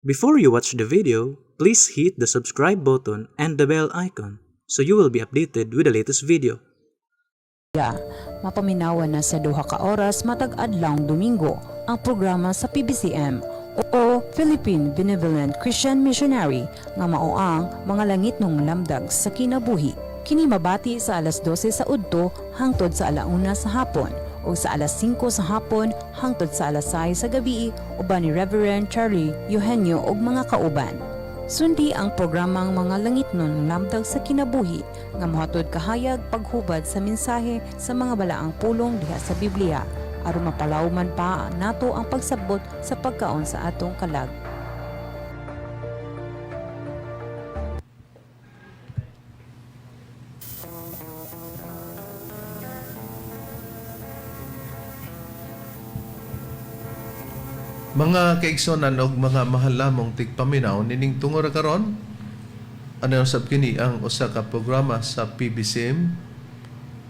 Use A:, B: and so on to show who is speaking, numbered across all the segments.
A: Before you watch the video, please hit the subscribe button and the bell icon so you will be updated with the latest video.
B: Mapaminawan na sa 2 ka oras matag adlawng Domingo ang programa sa PBCM o Philippine Benevolent Christian Missionary nga mao ang Mga Langitnong Lamdag sa Kinabuhi. Kini mabati sa alas 12 sa udto hangtod sa alauna sa hapon o sa alas 5 sa hapon hangtod sa alas 6 sa gabi uban ni Reverend Charlie Eugenio ug mga kauban. Sundi ang programang Mga Langitnon Lamdag sa Kinabuhi nga mohatod kahayag, paghubad sa mensahe sa mga balaang pulong diha sa Biblia aron mapalawman pa nato ang pagsabot sa pagkaon sa atong kalag.
C: Mga kaigsonan og mga mahal lamong tigpaminaw, nining tungora karon, ano sab kini ang usa ka programa sa PBCM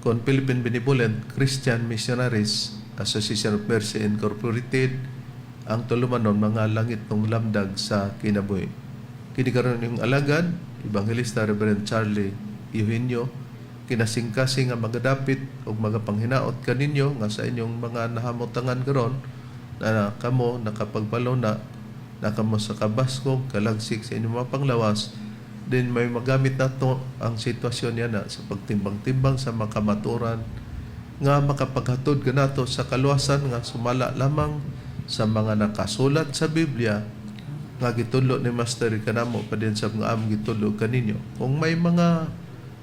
C: kon Philippine Benevolent Christian Missionaries Association of Mercy Incorporated, ang tulumanon Mga Langitnong Lamdag sa Kinabuhi. Kini karon yung alagad, Evangelista Reverend Charlie Eugenio, kinasingkasing nga magadapit og magapanghinaot kaninyo nga sa inyong mga nahamotangan karon na kamo nakapagpalo na na kamo sa kabaskog, kalagsik sa inyong mga panglawas, then may magamit nato ang sitwasyon niya na sa pagtimbang-timbang sa makamaturan nga makapaghatod kanato sa kaluwasan nga sumala lamang sa mga nakasulat sa Biblia nga gitudlo ni Master kanamo padin sa mga among gitudlo kaninyo. Kung may mga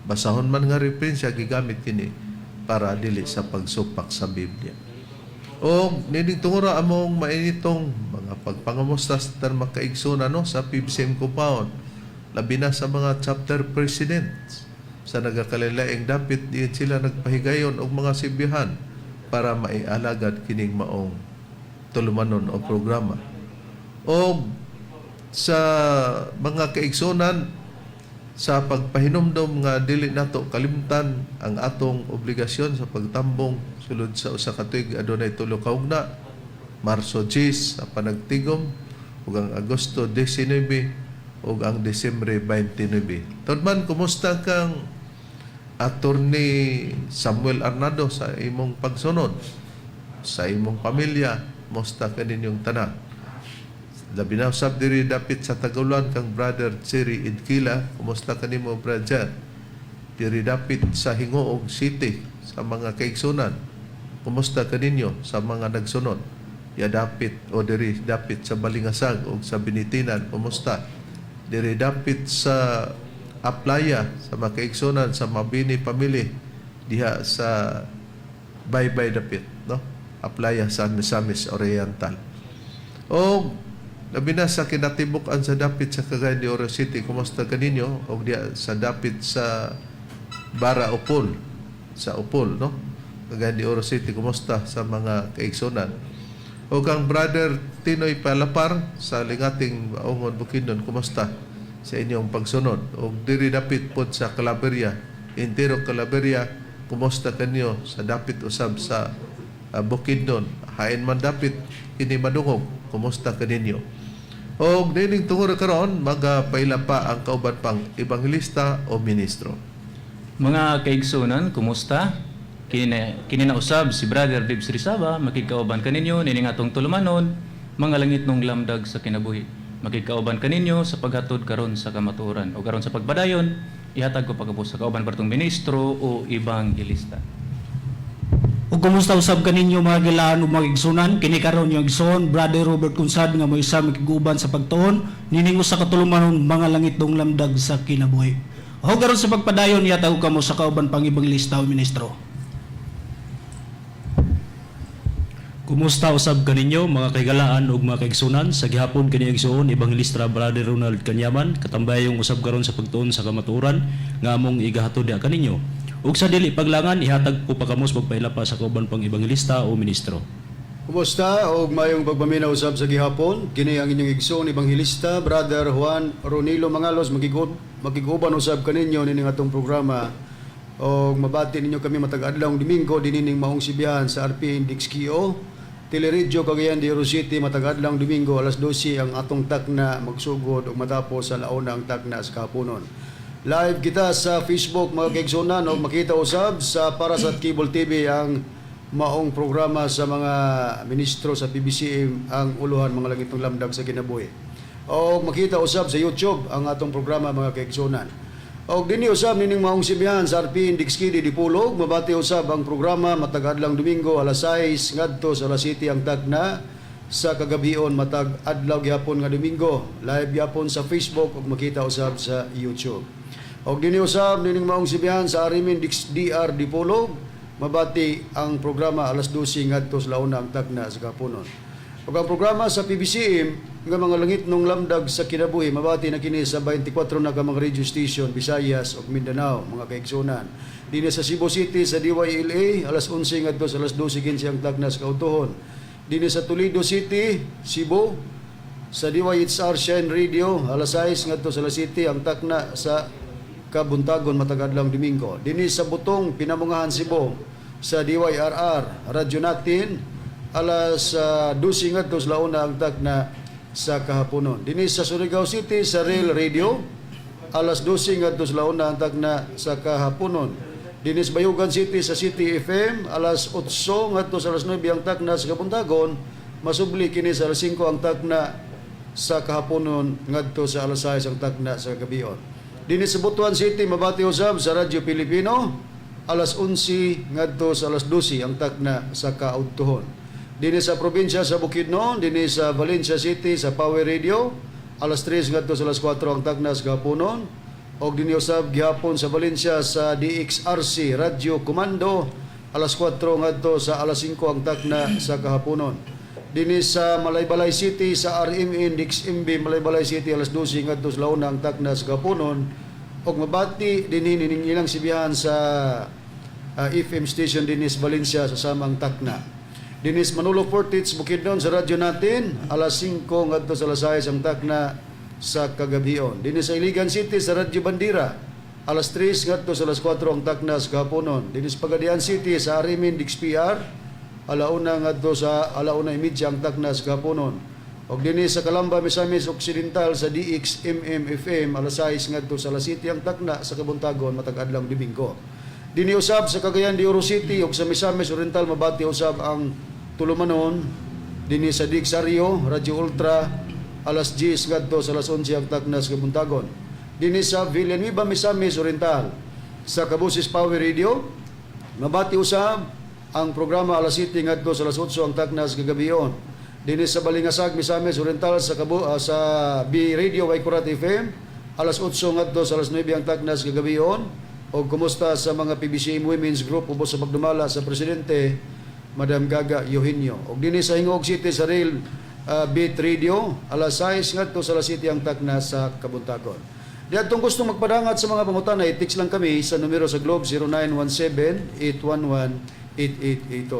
C: basahon man nga referensya, gigamit kini para dili sa pagsupak sa Biblia. O nining tungura, among mainitong mga pagpangamusta sa tanang makaigsoon, no, sa PBCM compound, labi na sa mga chapter presidents sa nagakalainlaing dapit diin sila nagpahigayon og mga sibihan para maialagad kining maong tulumanon o programa. O sa mga kaigsunan, sa pagpahinumdom nga dili nato kalimtan ang atong obligasyon sa pagtambong sulod sa usa ka tuig, adunay tulo ka ugna: Marso 10 sa panagtigom ug ang Agosto 19 ug ang Disyembre 29. Todman, kumusta kang Attorney Samuel Arnado sa imong pagsunod, sa imong pamilya, musta ka ninyong tanan? Labi na usab diri dapit sa Taguluan kang Brother Cherry Idkila, kumusta kanimo, brother? Diri dapit sa Gingoog City sa mga kaigsunan, kumusta kaninyo sa mga nagsunod? Ya dapit o diri dapit sa Balingasag o sa Binitinan, kumusta? Diri dapit sa Aplaya sa mga kaigsunan sa Mabini family diha sa Baybay dapit, no? Aplaya sa Misamis Oriental. O labi na sa kinatibuk-an sa dapit sa Cagayan de Oro City, kumusta kaninyo? O diha sa dapit sa Bara Opol, sa Opol, no? Cagayan de Oro City, kumusta sa mga kaigsunan? O kang Brother Tinoy Palapar sa Lingating Baungon, Bukidnon, kumusta sa inyong pagsunod? O diri dapit pod sa Claveria, Intero Claveria, kumusta kanyo sa dapit usab sa Bukidnon? Hain man dapit kini madungog, kumusta kaninyo? O nining tungod karon, magapaila pa ang kauban pang ebanghelista o ministro.
D: Mga kaigsunan, kumusta? Kini na usab si Brother Dibs Rizaba, makigkauban kaninyo nining atong tulumanon, Mga Langitnong Lamdag sa Kinabuhi. Makigkauban kaninyo sa paghatod karon sa kamatuoran. O karon sa pagpadayon, ihatag ko pagkabos sa kauban partong ministro o ebanghelista.
E: Ug kumusta usab kaninyo, mga gilaan ug mga igsunan? Kini karon yung igsoon, Brother Robert Kunsad, nga mo isa makiguban sa pagtuon nining usa ka tulumanon, Mga Langitnong Lamdag sa Kinabuhi. O karon sa pagpadayon, yatag kamo sa kauban pang ebanghelista o ministro.
F: Kumusta usab kaninyo, mga kaigalaan ug mga kaigsunan? Sa gihapon kini igsuon, Ebanghelista Brother Ronald Kanyaman, katambayong usab karon sa pagtuon sa kamatuoran nga among igahatod diha kaninyo. Ug sa dili paglangan, ihatag ko pa kamos pagpaila pa sa kauban pang ebanghelista o ministro.
G: Kumusta og mayong pagpaminaw usab sa gihapon. Kini ang inyong igsoon, Ebanghelista Brother Juan Ronilo Mangalos, makiguban usab kaninyo nining atong programa. Og mabati ninyo kami matag adlaw Domingo dinining maong sibihan sa RP Index KO. Teleradyo Cagayan de Oro City, matag adlawng Domingo, alas 12 ang atong takna magsugod ug matapos sa 1 ang takna sa kahaponon. Live kita sa Facebook, mga kaigsunan, ug makita usab sa Parasat Cable TV ang maong programa sa mga ministro sa PBCM, ang uluhan mga langitong lamdag sa kinabuhi. O makita usab sa YouTube ang atong programa, mga kaigsunan. Og dinhi usab nining maong sibihan sa RP Dixkidi Dipolog, mabati usab ang programa matag adlawng Domingo, alas 6 ngadto sa alas 7 ang tagna sa kagabion, matag adlaw gihapon nga Domingo. Live gihapon sa Facebook ug makita usab sa YouTube. Og dinhi usab nining maong sibihan sa Arimin Dix DR Dipolog, mabati ang programa alas 12 ngadto sa 1 ang tagna sa kapunon. Ug ang programa sa PBCM nga mga langitnong lamdag sa kinabuhi, mabati na kini sa 24 na ka mga radio station, Visayas ug Mindanao, mga kaigsunan. Dinhi sa Cebu City sa DYLA, alas 11 ngadto sa alas 12:15 ang tagna sa kautuhon. Dinhi sa Toledo City, Cebu, sa DYHR Shine Radio, alas 6 ngadto sa alas 7 ang takna sa kabuntagon matag adlawng Domingo. Dinhi sa Butong, Pinamungahan, Cebu, sa DYRR Radyo Natin, alas 12 ngadto sa 1 ang takna sa kahaponon. Dinhi sa Surigao City sa Rail Radio, alas 12 ngadto sa 1 ang takna sa kahaponon. Dinhi sa Bayugan City sa City FM, alas 8 ngadto sa alas 9 ang takna sa kabuntagon, masubli kini sa alas 5 ang takna sa kahaponon ngadto sa alas 6 ang takna sa gabion. Dinhi sa Butuan City, mabati usab sa Radyo Pilipino, alas 11 ngadto sa alas 12 ang takna sa kaudtuhon. Dinhi sa probinsya sa Bukidnon, dinhi sa Valencia City sa Power Radio, alas 3 ngadto sa alas 4 ang takna sa kahaponon. Og dinhi usab gihapon sa Valencia sa DXRC Radio Comando, alas 4 ngadto sa alas 5 ang takna sa kahaponon. Dinhi sa Malaybalay City sa RMN DXMB Malaybalay City, alas 12 ngadto sa 1 ang takna sa kahaponon. Og mabati dinhi nining ilang sibihan sa FM station dinhi sa Valencia sa samang takna. Dinhi sa Manolo Fortich, Bukidnon, sa radyo natin, alas 5 ngadto sa alas 6 ang takna sa kagabion. Dinhi sa Iligan City sa Radyo Bandira, alas 3 ngadto sa alas 4 ang takna sa kahaponon. Dinhi sa Pagadian City sa Arimin DXPR, 1 ngadto sa 1:30 ang takna sa kahaponon. Og dinhi sa Calamba, Misamis Occidental sa DXMM FM, alas 6 ngadto sa alas 7 ang takna sa kabuntagon matag adlawng Domingo. Dinhi usab sa Cagayan de Oro City ug sa Misamis Oriental, mabati usab ang tulumanon dinhi sa Dixario Radio Ultra, alas 10 ngadto sa alas 11 ang takna sa kabuntagon. Dinhi sa Villanueva, Misamis Oriental, sa Kabusis Power Radio, mabati usab ang programa alas 7 ngadto sa alas 8 ang takna sa kagabion. Dinhi sa Balingasag, Misamis Oriental, sa B Radio Waikurat FM, alas 8 ngadto sa alas 9 ang takna sa kagabion. Og kumusta sa mga PBCM Women's Group ubos sa pagdumala sa presidente, Madam Gaga Eugenio. Og dinhi sa Gingoog City sa Rail Beat Radio, alas 6 ngadto sa alas 7 ang takna sa kabuntagon. Diadtong gusto magpadangat sa mga pangutana, i-text lang kami sa numero sa Globe, 0917-811-8882.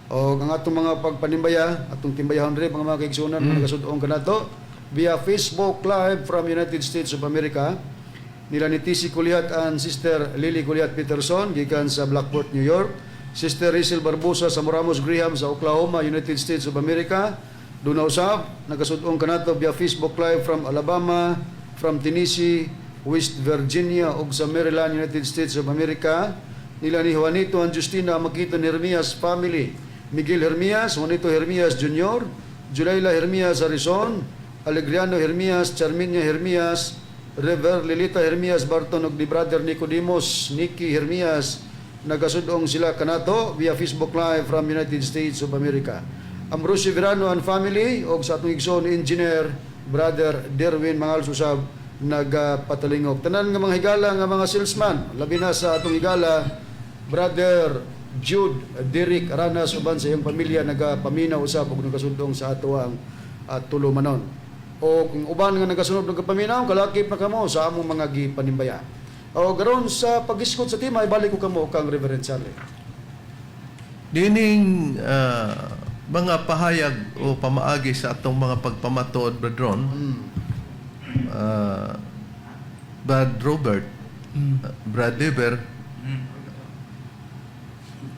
G: O ang atong mga pagpanimbaya, atong timbayahon rin mga kaigsunan, mga nagasunod kanato via Facebook Live from United States of America nila ni TC Kuliat and Sister Lily Kuliat Peterson gikan sa Blackport, New York. Sister Rizel Barbosa sa Moramos Graham sa Oklahoma, United States of America. Duna usab nagasud-ong kanato via Facebook Live from Alabama, from Tennessee, West Virginia ug sa Maryland, United States of America. Nila ni Juanito and Justina Makito Hermias family. Miguel Hermias, Juanito Hermias Jr., Julayla Hermias Arizon, Alegriano Hermias, Charminia Hermias, Rever Lilita Hermias Barton ug ni Brother Nicodemus Nicky Hermias, nagasudong sila kanato via Facebook Live from United States of America. Ambrosio Verano and family og sa atong igsoon engineer Brother Derwin Mangal Susab nagapatalingog. Tanan nga mga higala nga mga salesman, labi na sa atong higala Brother Jude Derrick Aranas uban sa iyang pamilya, nagapaminaw usab ug nagasudong sa ato ang tulumanon. O kung uban nga nagasunod nagapaminaw, kalakip na kamo sa among mga gipanimbaya. O garon sa pag-iskot sa tema, ibalik ko kamo kang Reverend Charlie.
C: Dining mga pahayag o pamaagi sa atong mga pagpamatuod, Brad Ron, Brad Robert, Brad Liver,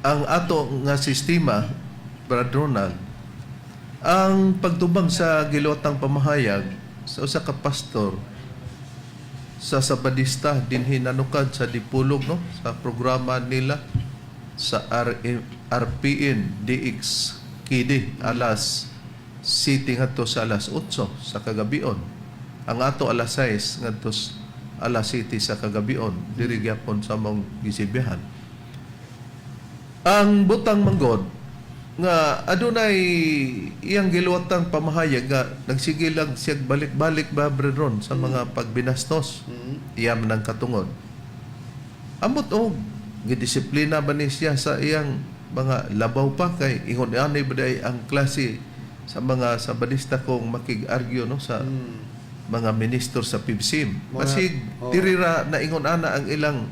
C: ang ato nga sistema, Brad Ronald, Ang pagtubang sa giluwatang pamahayag sa usa ka pastor sa Sabadista dinhi nanukad sa Dipolog, no, sa programa nila sa RPN DX KD alas 7 ngadto sa alas 8 sa kagabion. Ang ato alas 6 ngadto alas 7 sa kagabion diri gyapon sa among gisibihan. Ang butang manggod nga adunay iyang giluwatang pamahayag nga nagsige lang siya balik-balik ba, Bredron, sa mga pagbinastos. Iya man ang katungod. Amot og gidisiplina ba ni siya sa iyang mga labaw pa kay ingon ani ba diay ang klase sa mga Sabadista kung makig-argue, no, sa mga ministro sa PBCM. Basig diri ra na ingon ana ang ilang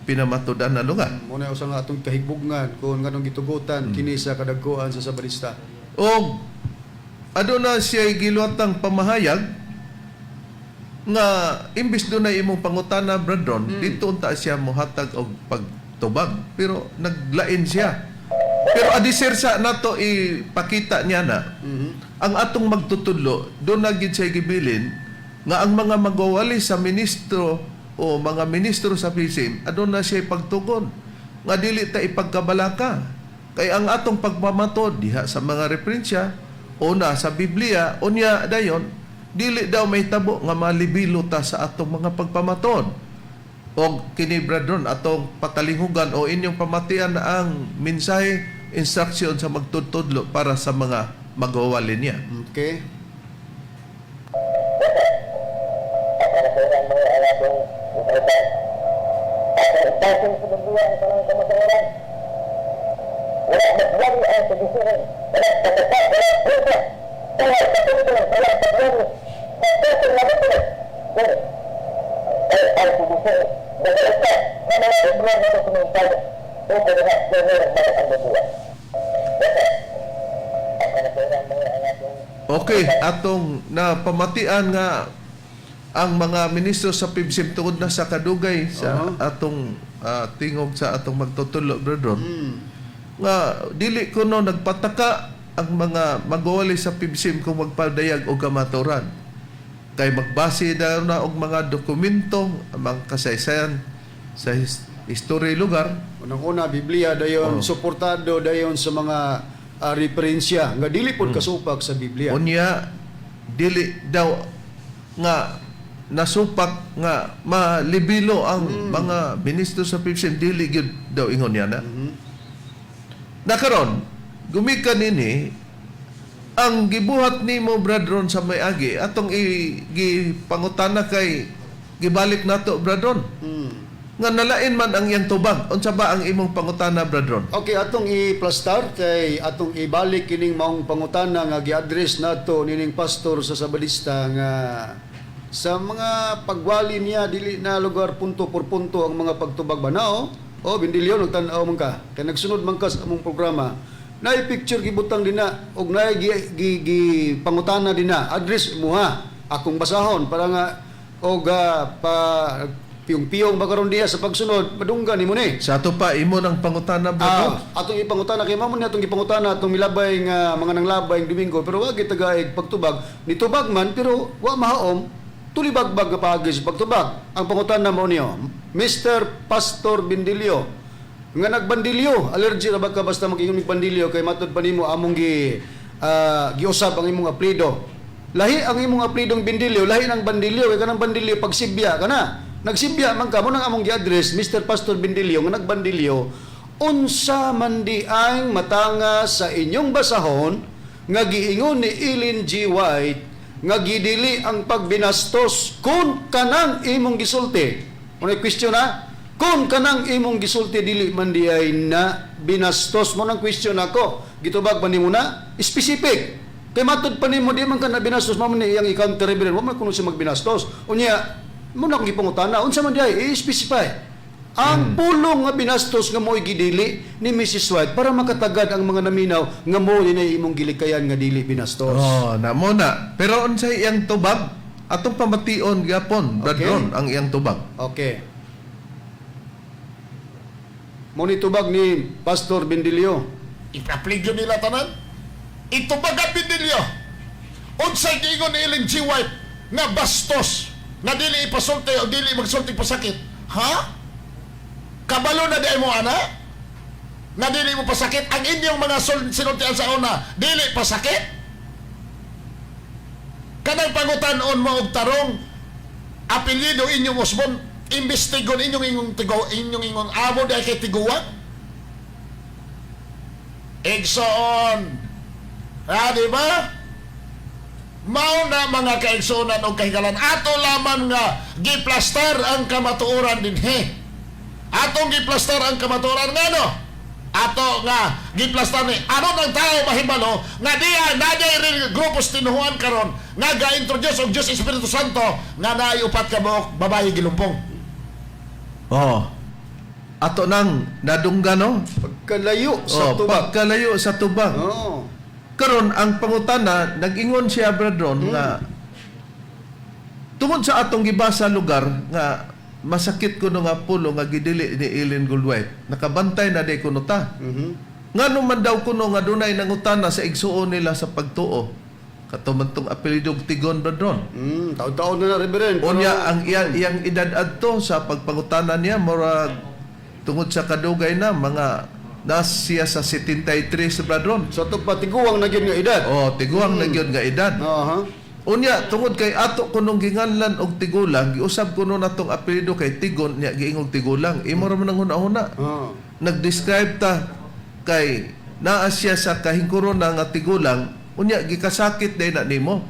C: pinamatud-an na lugar.
G: Muna usa nga atong kahigbugnan kung nganong gitugutan kini sa kadagkuan sa Sabadista.
C: Og aduna siya giluwatang pamahayag nga imbis dunay imong pangutana, Brandon, dito unta siya mohatag og pagtubag, pero naglain siya. Pero adisir sa nato ipakita niya na ang atong magtutudlo do na gid siya gibilin nga ang mga magwawali sa ministro o mga ministro sa PCM, aduna siya pagtugon nga dili ta ipagkabalaka kay ang atong pagmamatod diha sa mga referensya una sa Biblia. Unya dayon dili daw may tabo nga malibilo ta sa atong mga pagpamatod. Og kini, Brethren, atong patalinghugan o inyong pamatian ang mensahe, instruction sa magtutudlo para sa mga magwawali niya.
G: Okay.
C: Okay, atong napamatian nga ang mga ministro sa PBCM tungod na sa kadugay sa atong tingog sa atong magtutudlo, Brethren, nga dili kuno nagpataka ang mga magwawali sa PBCM kung magpadayag og kamaturan kay magbase daw na og mga dokumento, ang mga kasaysayan sa history lugar.
G: Unang-una Biblia, dayon suportado dayon sa mga referensya nga dili pud kasupak sa Biblia.
C: Unya dili daw nga nasupak nga malibilo ang mga ministro sa PBCM, dili gyud daw ingon niya na. Nakaron, gumikan nini ang gibuhat nimo, Bradron, sa may-agi atong gipangutana kay gibalik nato, Bradron, nga nalain man ang iyang tubag. Unsa ba ang imong pangutana, Bradron?
G: Okay, atong i-plastar kay atong ibalik kining maong pangutana nga gi-address nato nining pastor sa Sabadista nga sa mga pagwali niya dili na lugar punto por punto ang mga pagtubag ba nao. O Bindilyo, nagtan-aw man ka kay nagsunod man ka sa among programa. Naay picture gibutang dinha og naay gi, gi, gi pangutana dinha address imuha akong basahon para nga og pa piyong-piyong ba karon diha sa pagsunod madunggan nimo ni.
C: Sa ato pa imo ng pangutana, Bradron.
G: Atong ipangutana kay mamo ni atong gipangutana atong milabay nga mga nanglabay ng Domingo pero wa gyud tagaig pagtubag nitubag man pero wa mahaom tulibagbag nga paagi sa pagtubag. Ang pangutana mo niyo, Mr. Pastor Bindilio nga nagbandilyo, allergy ra ba ka basta mag-ingon mig bandilyo kay matud pa nimo among gi giusab ang imong apelyido? Lahi ang imong apelidong Bindilyo, lahi ng bandilyo kay kanang bandilyo pagsibya kana nagsibya man ka mo nang among gi-address. Mr. Pastor Bindilyo nga nagbandilyo, unsa man di ang matanga sa inyong basahon nga giingon ni Ellen G. White nga gidili ang pagbinastos kung kanang imong gisulti? Muna question ha, kung kanang imong gisulti dili man di ay na binastos mo nang question ako, gitubag ba nimo na specific kay matud pa nimo di man ka na binastos mo man ni iyang i-counter reverend wa man kuno siya magbinastos. Unya mo na akong gipangutana unsa man di ay i-specify ang pulong nga binastos nga mo'y gidili ni Mrs. White para makatagad ang mga naminaw nga mo ni imong gilikayan nga dili binastos.
C: Oh, na mo na. Pero unsay iyang tubag? Atong pamation gyapon, Bradron, ang iyang tubag.
G: Okay. Mo ni tubag ni Pastor Bindilyo.
H: Ipa-plead nila tanan. Itubaga, Bindilyo. Unsay giingon ni Ellen G. White nga bastos nga dili ipasulti o dili magsulti pasakit? Ha? Kabalo na di mo ana? Nga dili mo pasakit ang inyong mga sinultian sa una, dili pasakit? Kanang pangutan-on mo og tarong apelyido inyong usbon, imbestigon inyong ingong tigo, inyong ingong amo dahil kay tiguwang. Igsoon. Ha, di ba? Mao na, mga kaigsunan o kahigalan, ato lamang nga giplastar ang kamatuoran dinhi. Atong giplastar ang kamatuoran ngano? Ato nga giplastar ni aron ang tao mahibalo nga diya naday rin grupos tinuhuan karon nga ga-introduce og Dios Espiritu Santo nga naay upat ka buok babayi gilumpong.
C: Oh. Ato nang nadunggan, no?
G: Pagkalayo sa
C: Oh,
G: tubag.
C: pagkalayo sa tubag.
G: Oo.
C: Karon ang pangutana, nag-ingon siya, Bradron, nga tungod sa atong gibasa lugar nga masakit kuno nga pulo nga gidili ni Ellen Goldwhite. Nakabantay na di kuno ta. Ngano man daw kuno nga dunay nangutana sa igsuon nila sa pagtuo. Kato man tong apelyido Tigon, Bradron.
G: Taon-taon na na, Reverend. Pero-
C: Unya ang iyang edad adto sa pagpangutana niya, murag tungod sa kadugay na mga nasiya sa 73, Bradron.
G: Sa ato pa, tiguang na gyud nga edad.
C: Oh, tiguang na gyud nga edad.
G: Aha.
C: Unya tungod kay ato kunong ginganlan og tigulang, giusab kuno natong apelyido kay Tigon nya giingog tigulang. Imo ra man ang huna-huna. Nag-describe ta kay naa siya sa kahingkuron na nga tigulang, unya gikasakit day na nimo.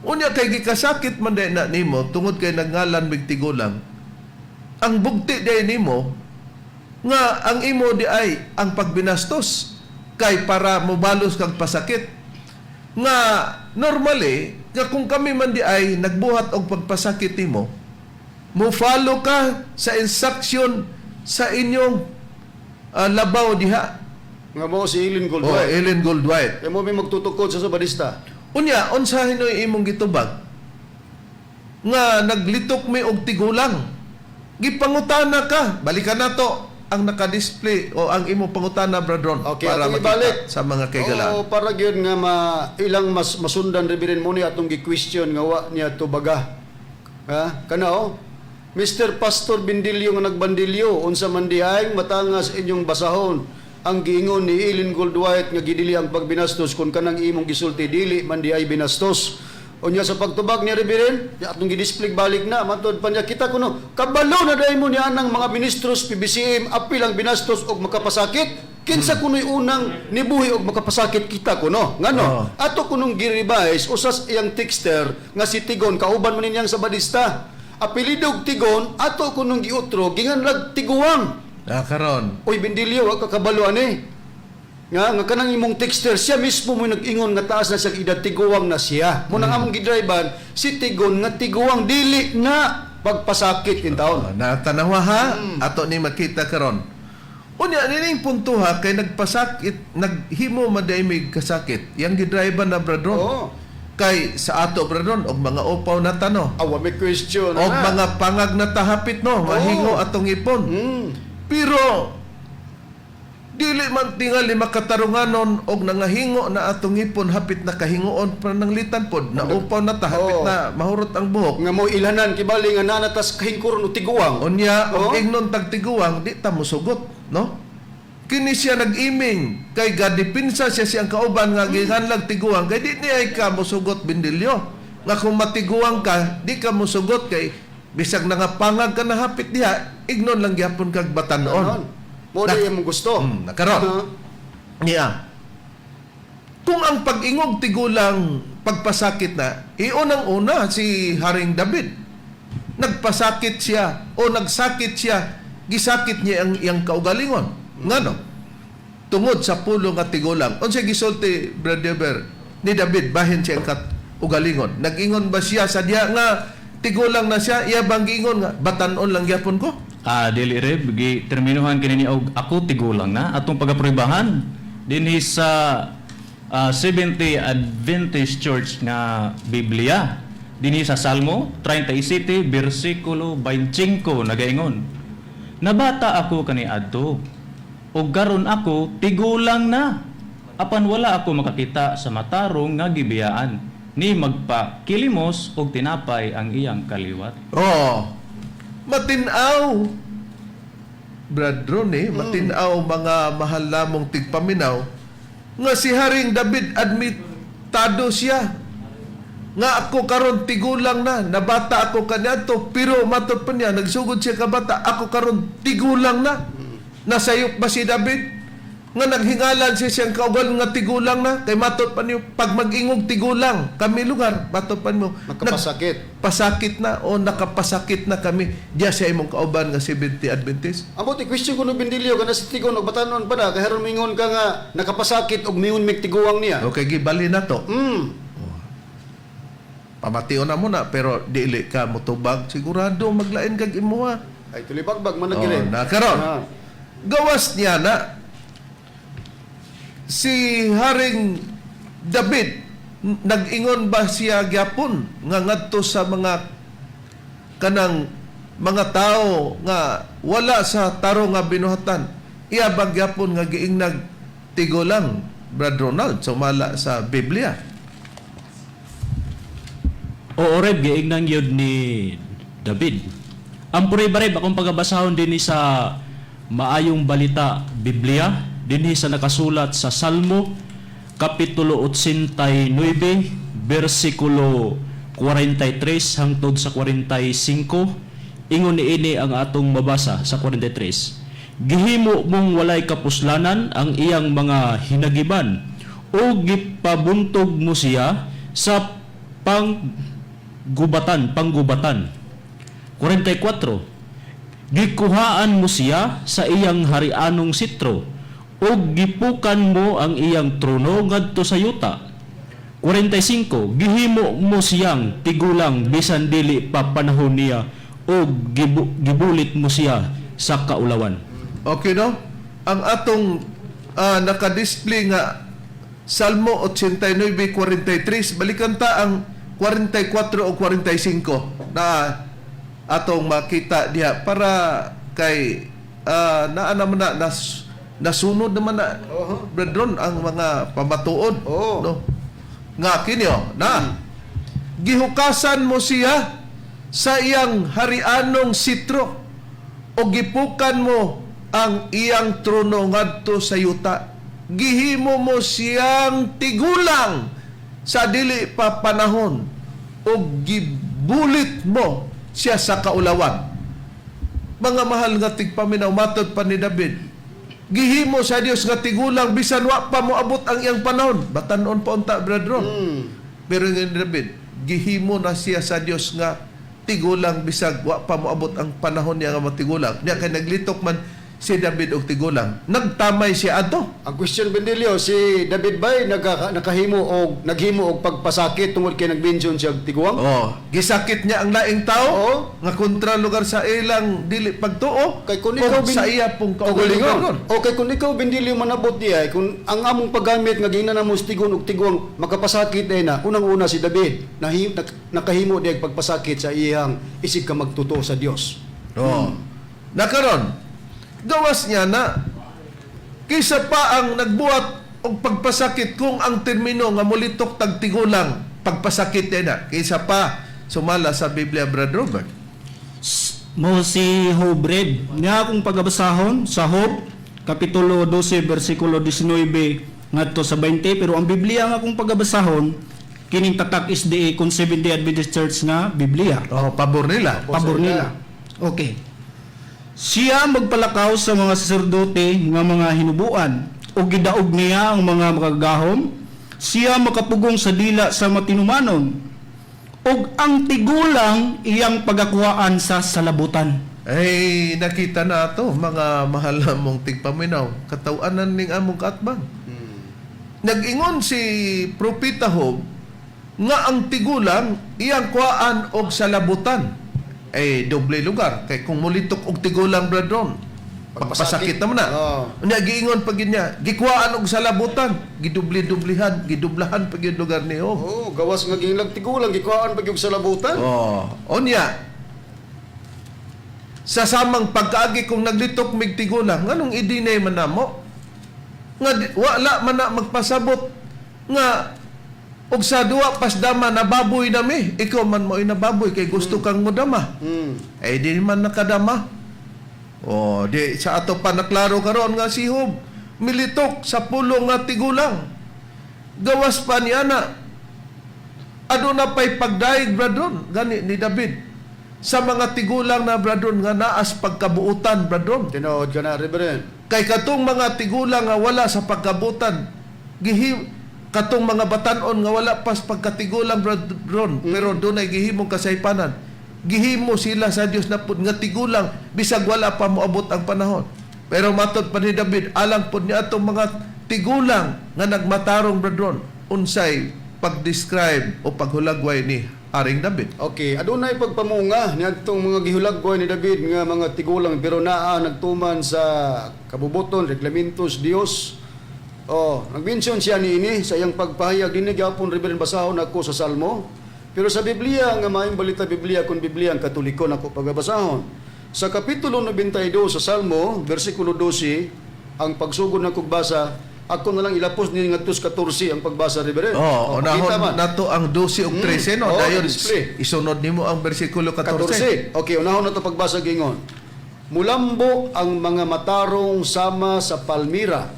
C: Unya kay gikasakit man day na nimo tungod kay nagngalan mig tigulang. Ang bugti day nimo nga ang imo di ay ang pagbinastos kay para mobalos kag pasakit nga normally nga kung kami man di ay nagbuhat og pagpasakit nimo, mo follow ka sa instruction sa inyong labaw diha.
G: Nga mo si Ellen
C: O
G: Goldwhite.
C: Ellen Goldwhite.
G: Kaya mo may magtutukod sa sabadista.
C: Unya unsa hinoy imong gitubag nga naglitok mi og tigulang? Gipangutana ka, balikan nato ang naka-display o ang imong pangutana, Bradron,
G: Okay,
C: para
G: atong
C: makita
G: ibalik.
C: sa mga kaigalaan.
G: Oo, para gyud nga ma, ilang mas masundan, Reverend, mo ni atong gi-question nga wa niya tubaga. Ha? Kana oh. Mr. Pastor Bindilyo nga nagbandilyo, unsa man diay matangas inyong basahon ang giingon ni Ellen Goldwhite nga gidili ang pagbinastos kung kanang imong gisulti dili man diay binastos? Unya sa pagtubag ni Reverend, ya atong gidisplay balik na matod pa niya kita kuno kabalo na dai mo niya ang mga ministros PBCM apil ang binastos og makapasakit. Kinsa kuno'y unang nibuhi og makapasakit? Kita kuno ngano ato kunong girevise usas iyang texter nga si Tigon, kauban man niyang sabadista, apelidog Tigon, ato kunong giutro ginganlag Tiguang.
C: Ah, karon.
G: Uy Bindilyo, wa ka kabalo ani nga nga kanang imong texter siya mismo mo nag-ingon nga taas na siyang edad, tiguang na siya mo nang among gidriban si Tigon nga tiguang, dili na pagpasakit in taon.
C: Oh, natanawa ha, ato ni makita karon. Unya nining puntuha kay nagpasakit, naghimo madaimig kasakit. Yang gidrive na, Bradron.
G: Oo.
C: Kay sa ato, Bradron, og mga upaw na tano.
G: Awa may question
C: Og
G: na.
C: mga pangag na tahapit no, mahingo atong ipon. Pero dili man tingali makatarunganon og nangahingo na atong ipon hapit na kahingoon pa nanglitan pod na upaw na ta hapit na mahurot ang buhok.
G: Nga mo ilhanan kibali nga nanatas kahingkuron o tiguang.
C: Unya, og
G: Oo.
C: ingnon tagtiguang, di ta mosugot, no? Kini siya nag-iming kay gadipinsa siya siyang kauban nga gihanlag tiguang kay di niya ay ka mosugot, Bindilyo. Nga kung matiguang ka, di ka mosugot kay bisag nangapangag ka na hapit diha, ignon lang gyapon kag batanon.
G: Mo di imong gusto.
C: Nakaron. Niya. Kung ang pag-ingog tigulang pagpasakit na, iunang-una si Haring David. Nagpasakit siya o nagsakit siya, gisakit niya ang iyang kaugalingon. Ngano? Tungod sa pulo nga tigulang. Unsa gisulti, Brother Ber, ni David bahin siya ang kaugalingon? Nag-ingon ba siya sa diya nga tigulang na siya, iya bang giingon nga batanon lang gyapon ko?
D: Ah, dili reb gi terminuhan kini ni og ako tigulang na atong pagaprobahan dinhi sa Seventh-day Adventist Church nga Biblia. Dinhi sa Salmo 37 bersikulo 25 nagaingon: "Nabata ako kaniadto ug karon ako tigulang na." Apan wala ako makakita sa matarong nga gibiyaan, ni magpakilimos og tinapay ang iyang kaliwat.
C: Oh, matinaw. Brad Ronnie, matinaw mga mahal namong tigpaminaw nga si Haring David admitado siya nga ako karon tigulang na, nabata ako kaniadto, pero matod pa niya, nagsugod siya kabata, ako karon tigulang na. Nasayop ba si David? Nga naghingalan siya siyang kaugal nga tigulang na, kay matod pa niyo, pag mag-ingog tigulang, kami lugar, matod pa niyo,
G: Nakapasakit.
C: Pasakit na o nakapasakit na kami diya sa imong kauban nga 70 Adventist.
G: Ambot i-question ko no Bindilyo kana si Tigon og batanon pa na kay haron mingon ka nga nakapasakit og mingon mig tiguang niya.
C: Okay, gibali na to. Pamation na mo na pero dili ka motubag, sigurado maglain kag imuha.
G: Ay tulibagbag man
C: Oh,
G: nagire.
C: na karon.
G: Ah.
C: Gawas niya na si Haring David, nag-ingon ba siya gyapon nga ngadto sa mga kanang mga tao nga wala sa tarong nga binuhatan, iya ba gyapon nga giingnag tigulang, Brad Ronald, sumala sa Biblia?
F: Oo, Reb, giingnan yun ni David. Ang puri ba, Reb, akong pagabasahon din sa Maayong Balita Biblia, dinhi sa nakasulat sa Salmo, Kapitulo 89, versikulo 43 hangtod sa 45. Ingon niini ang atong mabasa sa 43. Gihimo mong walay kapuslanan ang iyang mga hinagiban o gipabuntog mo siya sa panggubatan, panggubatan. 44. Gikuhaan mo siya sa iyang harianong sitro o gipukan mo ang iyang trono ngadto sa yuta. 45. Gihimo mo siyang tigulang bisan dili pa panahon niya o gibulit mo siya sa kaulawan.
C: Okay, no? Ang atong naka-display nga Salmo 89:43, balikan ta ang 44 o 45 na atong makita diha para kay naa naman na nasunod naman na, Brethren, ang mga pamatuod,
G: Oo.
C: no? Nga kini oh, na gihukasan mo siya sa iyang harianong sitro o gipukan mo ang iyang trono ngadto sa yuta. Gihimo mo siyang tigulang sa dili pa panahon o gibulit mo siya sa kaulawan. Mga mahal nga tigpaminaw, matod pa ni David, gihimo sa Dios nga tigulang bisan wa pa moabot ang iyang panahon. Batanon pa unta, Brad Ron. Pero nga ni David, gihimo na siya sa Dios nga tigulang bisag wa pa moabot ang panahon niya nga matigulang. Niya kay naglitok man si David og tigulang. Nagtamay siya adto.
G: Ang question Bindilyo, si David bay nakahimo og naghimo og pagpasakit tungod kay nag-mention siya og tiguang?
C: Oh, gisakit niya ang laing tao
G: Oo.
C: nga kontra lugar sa ilang dili pagtuo
G: Kay kung
C: ug
G: ikaw
C: sa iya pong
G: kaugalingon.
C: kaugalingon.
G: O kay kung ikaw Bindilyo manabot niya, kung ang among paggamit nga giingnan namo sa tigon og tiguang makapasakit ay na unang-una si David nakahimo diay pagpasakit sa iyang isig ka magtotoo sa Dios.
C: Oh. Nakaron, gawas niya na kaysa pa ang nagbuhat og pagpasakit kung ang termino nga mulitok tag tigulang pagpasakit niya na kaysa pa sumala sa Biblia, Brad Robert.
E: Mo si Job, Reb. Nga akong pagabasahon sa Job, Kapitulo 12, versikulo 19 ngadto sa 20. Pero ang Biblia nga akong pagabasahon, kining tatak SDA kung Seventh-day Adventist Church nga Biblia.
C: Oh, pabor nila.
E: Pabor nila. Okay. Siya magpalakaw sa mga saserdote nga mga hinubuan o gidaog niya ang mga makagagahom. Siya makapugong sa dila sa matinumanon ug ang tigulang iyang pagakuhaan sa salabutan.
C: Ay, nakita na ato, mga mahal na mong tigpaminaw, katawanan ning among kaatbang. Nag-ingon si Propeta Job nga ang tigulang iyang kuhaan og salabutan. Ay, doble lugar. Kay kung mulitok og tigulang, Brad Ron, pagpasakit naman na.
G: Oo.
C: Unya, giingon pag yun niya, gikuhaan og salabutan, gidubli-dublihan, gidublahan pag yun lugar ni Job.
G: Oh, gawas nga giingnan tigulang gikuhaan pag yung salabutan.
C: Oh, onya. Sa samang pagkaagi kung naglitok mig tigulang, nganong idinay man namo? Nga wala man na magpasabot nga og sa duwa pas dama nababoy na mi. Ikaw man mo'y nababoy kay gusto kang modama. Eh di man nakadama. Oh, di sa ato pa naklaro karon nga si Job militok sa pulong nga tigulang. Gawas pa niya na. Aduna pa'y pagdaig, bradron, gani ni David. Sa mga tigulang na, bradron, nga naas pagkabuutan, bradron.
G: Tinuod ka na, Reverend.
C: Kay katong mga tigulang nga wala sa pagkabutan, gihi katong mga batanon nga wala pas pagkatigulang, bradron, pero dunay gihimong kasaypanan. Gihimo sila sa Dios na pud nga tigulang bisag wala pa moabot ang panahon. Pero matod pa ni David, alang pud niya atong mga tigulang nga nagmatarong, bradron, unsay pag-describe o paghulagway ni Haring David.
G: Okay, adunay pagpamunga niadtong mga gihulagway ni David nga mga tigulang pero naa nagtuman sa kabubuton reglamento sa Dios. Oh, nagmension siya niini sa iyang pagpahayag dinhi gyapon, Reverend, basahon ako sa Salmo. Pero sa Biblia nga maayong balita Biblia kun Biblia ang Katoliko nako pagabasahon. Sa kapitulo 92 sa Salmo, bersikulo 12, ang pagsugod ng kugbasa, ako na lang ilapos ni ngadto sa 14 ang pagbasa, Reverend.
C: Oh,
G: pakita
C: unahon
G: man.
C: nato ang 12 ug 13, no?
G: Oh,
C: Dayon
G: display.
C: isunod nimo ang bersikulo 14.
G: 14. Okay, unahon na ito pagbasa gingon. Mulambo ang mga matarong sama sa palmira.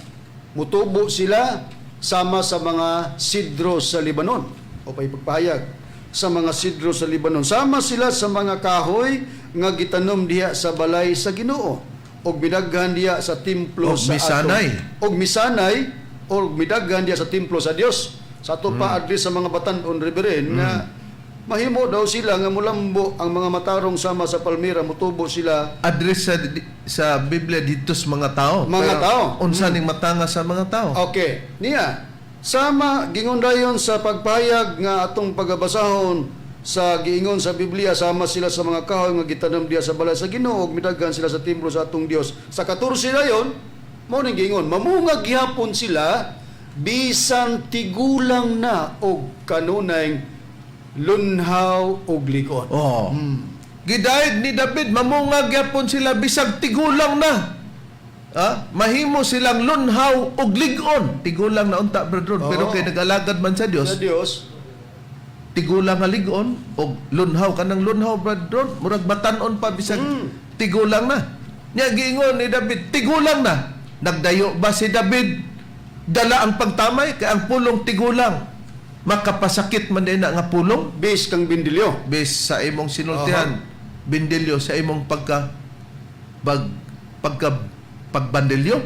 G: Mutubo sila sama sa mga sidro sa Libanon. O pagpahayag sa mga sidro sa Libanon. Sama sila sa mga kahoy nga gitanom diha sa balay sa Ginoo og midaghan diha sa templo
C: Og
G: sa
C: misanay.
G: ato. Og misanay og midaghan diha sa templo sa Dios. Sa ato pa adli sa mga batan-on, Reverend, nga mahimo daw sila nga mulambo ang mga matarong sama sa palmira, mutubo sila.
C: Address sa Biblia dito sa mga tao.
G: Mga
C: Pero
G: tao. Mm.
C: unsa ning matanga sa mga tao?
G: Okay, niya sama gingon dayon sa pagpahayag nga atong pagabasahon sa giingon sa Biblia, sama sila sa mga kahoy nga gitanom diha sa balay sa Ginoo ug midaghan sila sa templo sa atong Dios. Sa 14 dayon mao ning giingon, mamunga gihapon sila bisan tigulang na og kanunay lunhaw og likon.
C: Oh. Gidayeg ni David mamunga gyapon sila bisag tigulang na. Ah, mahimo silang lunhaw og lig-on. Tigulang na unta, brethren, pero
G: Oo.
C: kay nag-alagad man sa Dios,
G: Sa Dios.
C: Tigulang nga lig-on og lunhaw kanang lunhaw, brethren, murag batan-on pa bisag tigulang na. Nya giingon ni David, tigulang na. Nagdayo ba si David dala ang pagtamay kay ang pulong tigulang makapasakit man din na nga pulong?
G: Base kang bindilyo.
C: Base sa imong sinultihan, bindilyo sa imong pagka bag, pagka pagbandilyo.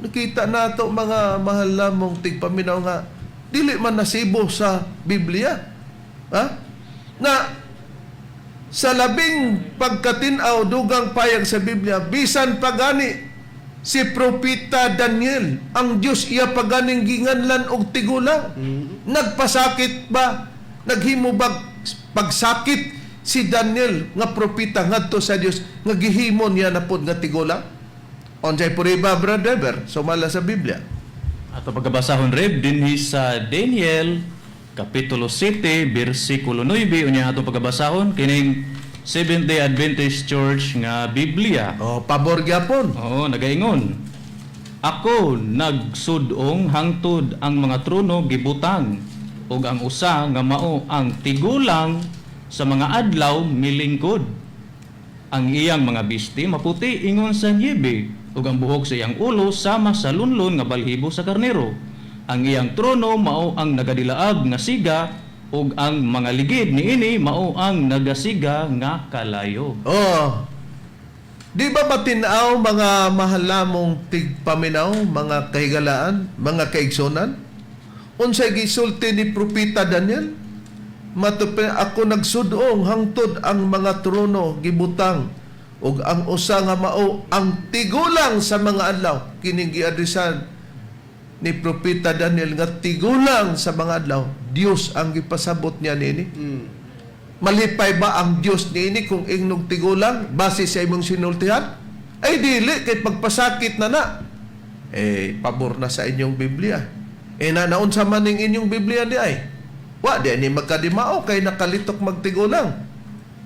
C: Nakita nato, mga mahal lamong tigpaminaw, nga dili man nasibo sa Biblia, ha, na sa labing pagkatinaw dugang payag sa Biblia, bisan pagani si Propeta Daniel, ang Dios iya paganing ginganlan og tigulang. Nagpasakit ba, naghimo ba pagsakit si Daniel nga propeta ngadto sa Dios nga gihimo niya na pod nga tigulang? Unsay puriba, Brother Ever, sumala sa Biblia?
D: Ato pagkabasahon, Reb, dinhi sa Daniel kapitulo 7 bersikulo 9. Unya ato pagkabasahon kining Seventh Day Adventist Church nga Biblia.
C: Oh, pabor gyapon.
D: Oo, nagaingon. Ako nagsudong hangtod ang mga trono gibutang ug ang usa nga mao ang tigulang sa mga adlaw milingkod. Ang iyang mga bisti maputi ingon sa niebe ug ang buhok sa iyang ulo sama sa lunlon nga balhibo sa karnero. Ang iyang trono mao ang nagadilaab nga siga ug ang mga ligid niini mao ang nagasiga nga kalayo.
C: Oh. Di ba matinaw, mga mahalamong tigpaminaw, mga kahigalaan, mga kaigsonan? Unsay gisulti ni Propeta Daniel? Matupi, ako nagsudong hangtod ang mga trono gibutang ug ang usa nga mao ang tigulang sa mga adlaw. Kining giadresan ni Propeta Daniel nga tigulang sa mga adlaw. Dios ang gipasabot niya niini. Malipay ba ang Dios niini kung ingnog tigulang base sa imong sinultihan? Ay dili, kay pagpasakit na na. Eh pabor na sa inyong Biblia. Eh na naunsa man ning inyong Biblia di ay. Wa di ni magkadimao kay nakalitok magtigulang.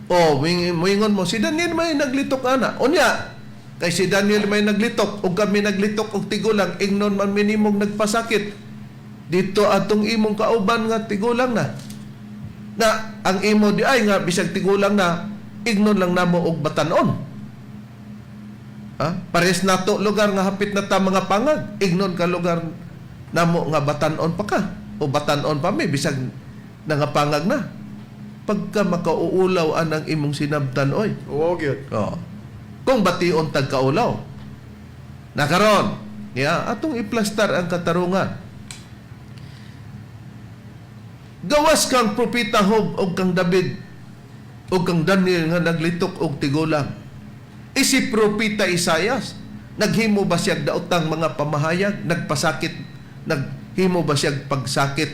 C: O muingon mo si Daniel may naglitok ana. Unya, Kay si Daniel may naglitok ug kami naglitok og tigulang, ingnon man minimong nagpasakit. Dito atong imong kauban nga tigulang na. Na ang imo di ay nga bisag tigulang na, ingnon lang namo og batanon. Ha? Pares nato lugar nga hapit na ta mga pangag, ingnon ka lugar namo nga batanon pa ka o batanon pa mi bisag nangapangag na. Pagka makauulaw anang imong sinabtan oy.
G: Oo gyud.
C: Oo. Kung bation tag kaulaw. Nakaron, ya atong iplastar ang katarungan. Gawas kang propeta Job og kang David og kang Daniel nga naglitok og tigulang. Isip propeta Isayas, naghimo ba siyag daotang mga pamahayag, nagpasakit, naghimo ba siyag pagsakit?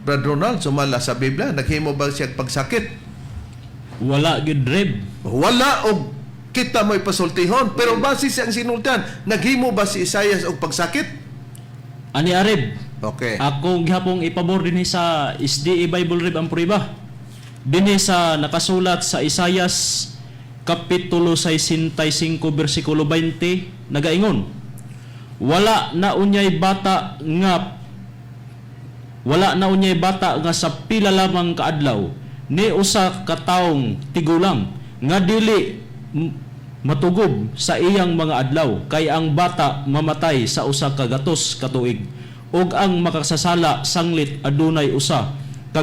C: Brad Ronald, sumala sa Biblia, naghimo ba siyag pagsakit?
F: Wala gyud, Reb.
C: Wala og kita mo'y pasultihon. Pero base siyang sinultihan, naghimo ba si Isayas og pagsakit?
F: Ani Areb,
C: Okay.
F: ako gihapong ipabor dinhi sa SDA Bible, Reb, ang prueba. Dinhi sa nakasulat sa Isayas kapitulo 65 bersikulo 20 nagaingon: Wala na unyay bata nga sa pila lamang kaadlaw ni usa ka taong tigulang nga dili matugob sa iyang mga adlaw, kay ang bata mamatay sa 100 ka tuig ug ang makasasala sanglit adunay 100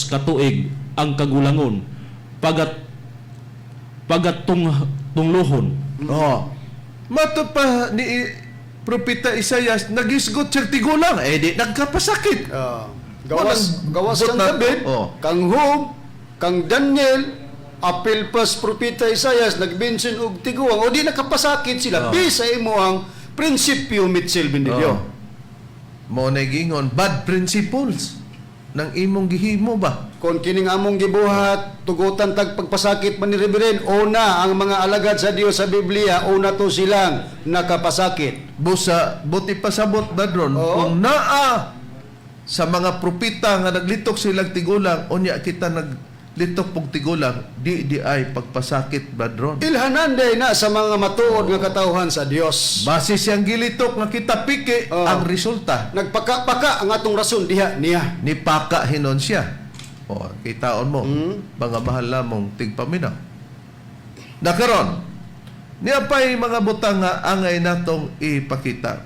F: ka tuig ang kagulangon pagat pagat tung tunglohon.
C: Oh. Mato pa ni Propeta Isayas, nagisgot siya tigulang. Eh di, nagkapasakit.
G: Ah, gawas
C: Walang
G: gawas
C: but
G: kang
C: na-
G: David,
C: Oh.
G: kang Job, kang Daniel, apil pas propeta Isayas nagbensin og tiguang o di nakapasakit sila
C: Oh.
G: bisa imo ang prinsipyo, Mitchell Bendillo.
C: Oh. Mo na gingon, bad principles ng imong gihimo ba?
G: Kung kining among gibuhat, tugutan tag pagpasakit man ni Reverend, una ang mga alagad sa Dios sa Biblia, una to silang nakapasakit.
C: Busa, buti pasabot ba ron?
G: Oo.
C: Kung naa sa mga propeta nga naglitok silang tigulang, unya kita naglitok pog tigulang, di di ay pagpasakit, Bradron.
G: Ilhanan day na sa mga matuod nga katawhan sa Dios.
C: Base siyang gilitok nga kita piki
G: Oo.
C: ang resulta
G: Nagpaka-paka ang atong rason diha niya.
C: ni paka hinon siya. O, kitaon mo, mga mahal lamong tigpaminaw. Nakaron, niya pa'y mga butang nga angay natong ipakita.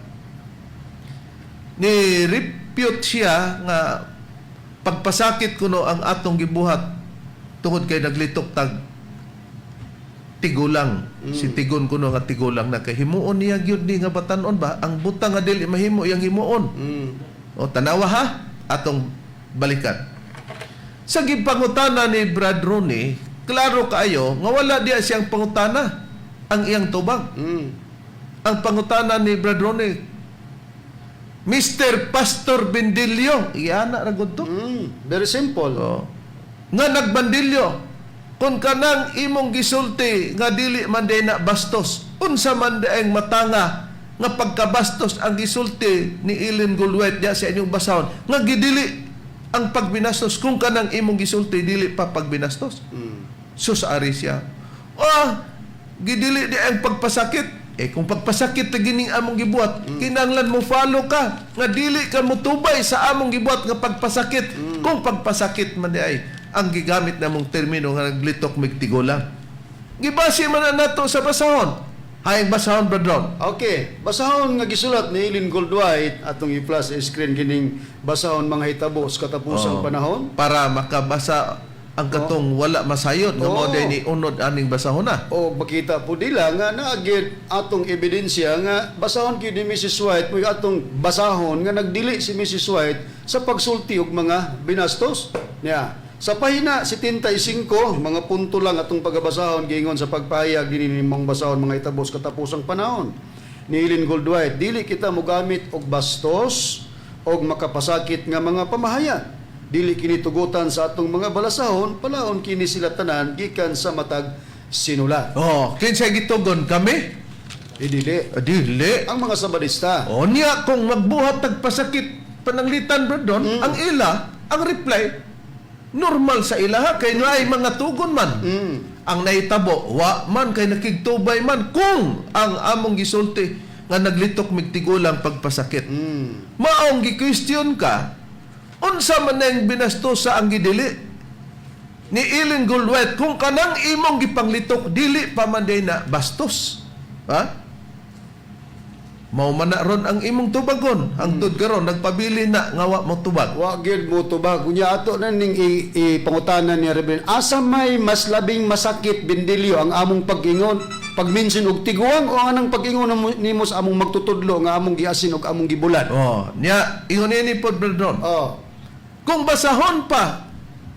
C: Ni refute siya nga pagpasakit kuno ang atong gibuhat tungod kay naglitok tag tigulang. Si tigon kuno nga tigulang na kay himuon niya gyud ni nga batanon ba ang butang nga dili mahimo iyang himuon. O tanawa ha, atong balikan. Sa gipangutana ni Brad Rooney, klaro kaayo nga wala diya siyang pangutana ang iyang tubag. Ang pangutana ni Brad Rooney, Mr. Pastor Bendilio, iyana ra gud to.
G: Very simple.
C: Oh. Nga nagbandilyo, kung kanang imong gisulti nga dili man day na bastos, unsa man day ang matanga nga pagkabastos ang gisulti ni Ellen Goldwhite diya sa inyong basahon nga gidili ang pagbinastos kung kanang imong gisulti dili pa pagbinastos. Sus, ari siya. Ah, gidili di ang pagpasakit. Eh kung pagpasakit ta gining among gibuhat, kinahanglan mo follow ka nga dili ka motubay sa among gibuhat nga pagpasakit. Kung pagpasakit man di ay ang gigamit namong termino nga naglitok mig tigulang. Gibase man na nato sa basahon. Hayang basahon, Bradron.
G: Okay, basahon nga gisulat ni Ellen Goldwhite, atong i-flash screen kining basahon mga hitabo sa katapusang
C: Oo.
G: panahon.
C: Para makabasa ang katong wala masayod nga mao
G: Oo.
C: day ni unod aning basahon na.
G: O makita po nila nga naagid atong ebidensya nga basahon gyud ni Mrs. White mo atong basahon nga nagdili si Mrs. White sa pagsulti og mga binastos. Nya. Sa pahina 75, mga punto lang atong pagabasahon giingon sa pagpahayag dinhi nimong basahon mga hitabo sa katapusang panahon ni Ellen Goldwhite, dili kita mogamit og bastos og makapasakit nga mga pamahayag. Dili kini tugutan sa atong mga balasahon, palaon kini sila tanan gikan sa matag sinulat.
C: Oh, kinsay gitugon kami?
G: E dili.
C: Ah, dili.
G: Ang mga Sabadista.
C: O niya kung magbuhat tagpasakit pananglitan, Brandon, ang ila, ang reply normal sa ilaha kay naay mga tugon man. Ang nahitabo, wa man kay nakigtubay man kung ang among gisulti nga naglitok mig tigulang pagpasakit. Maong gi-question ka, unsa man nang binastos sa ang gidili ni Ellen Goldwhite kung kanang imong gipanglitok dili pa man day na bastos? Ha? Mao man na ron ang imong tubagon hangtod karon nagpabili na nga wa mo tubag.
G: Wa gyud mo tubag. Unya ato na ning ipangutana ni Reverend. Asa may mas labing masakit, Bendilio, ang among pag-ingon, pag-mention og tiguang, o ang anang pag-ingon nimo sa among magtutudlo nga among giasin og among gibulan?
C: Oh, nya ingon ini pod, Brother Ron. Kung basahon pa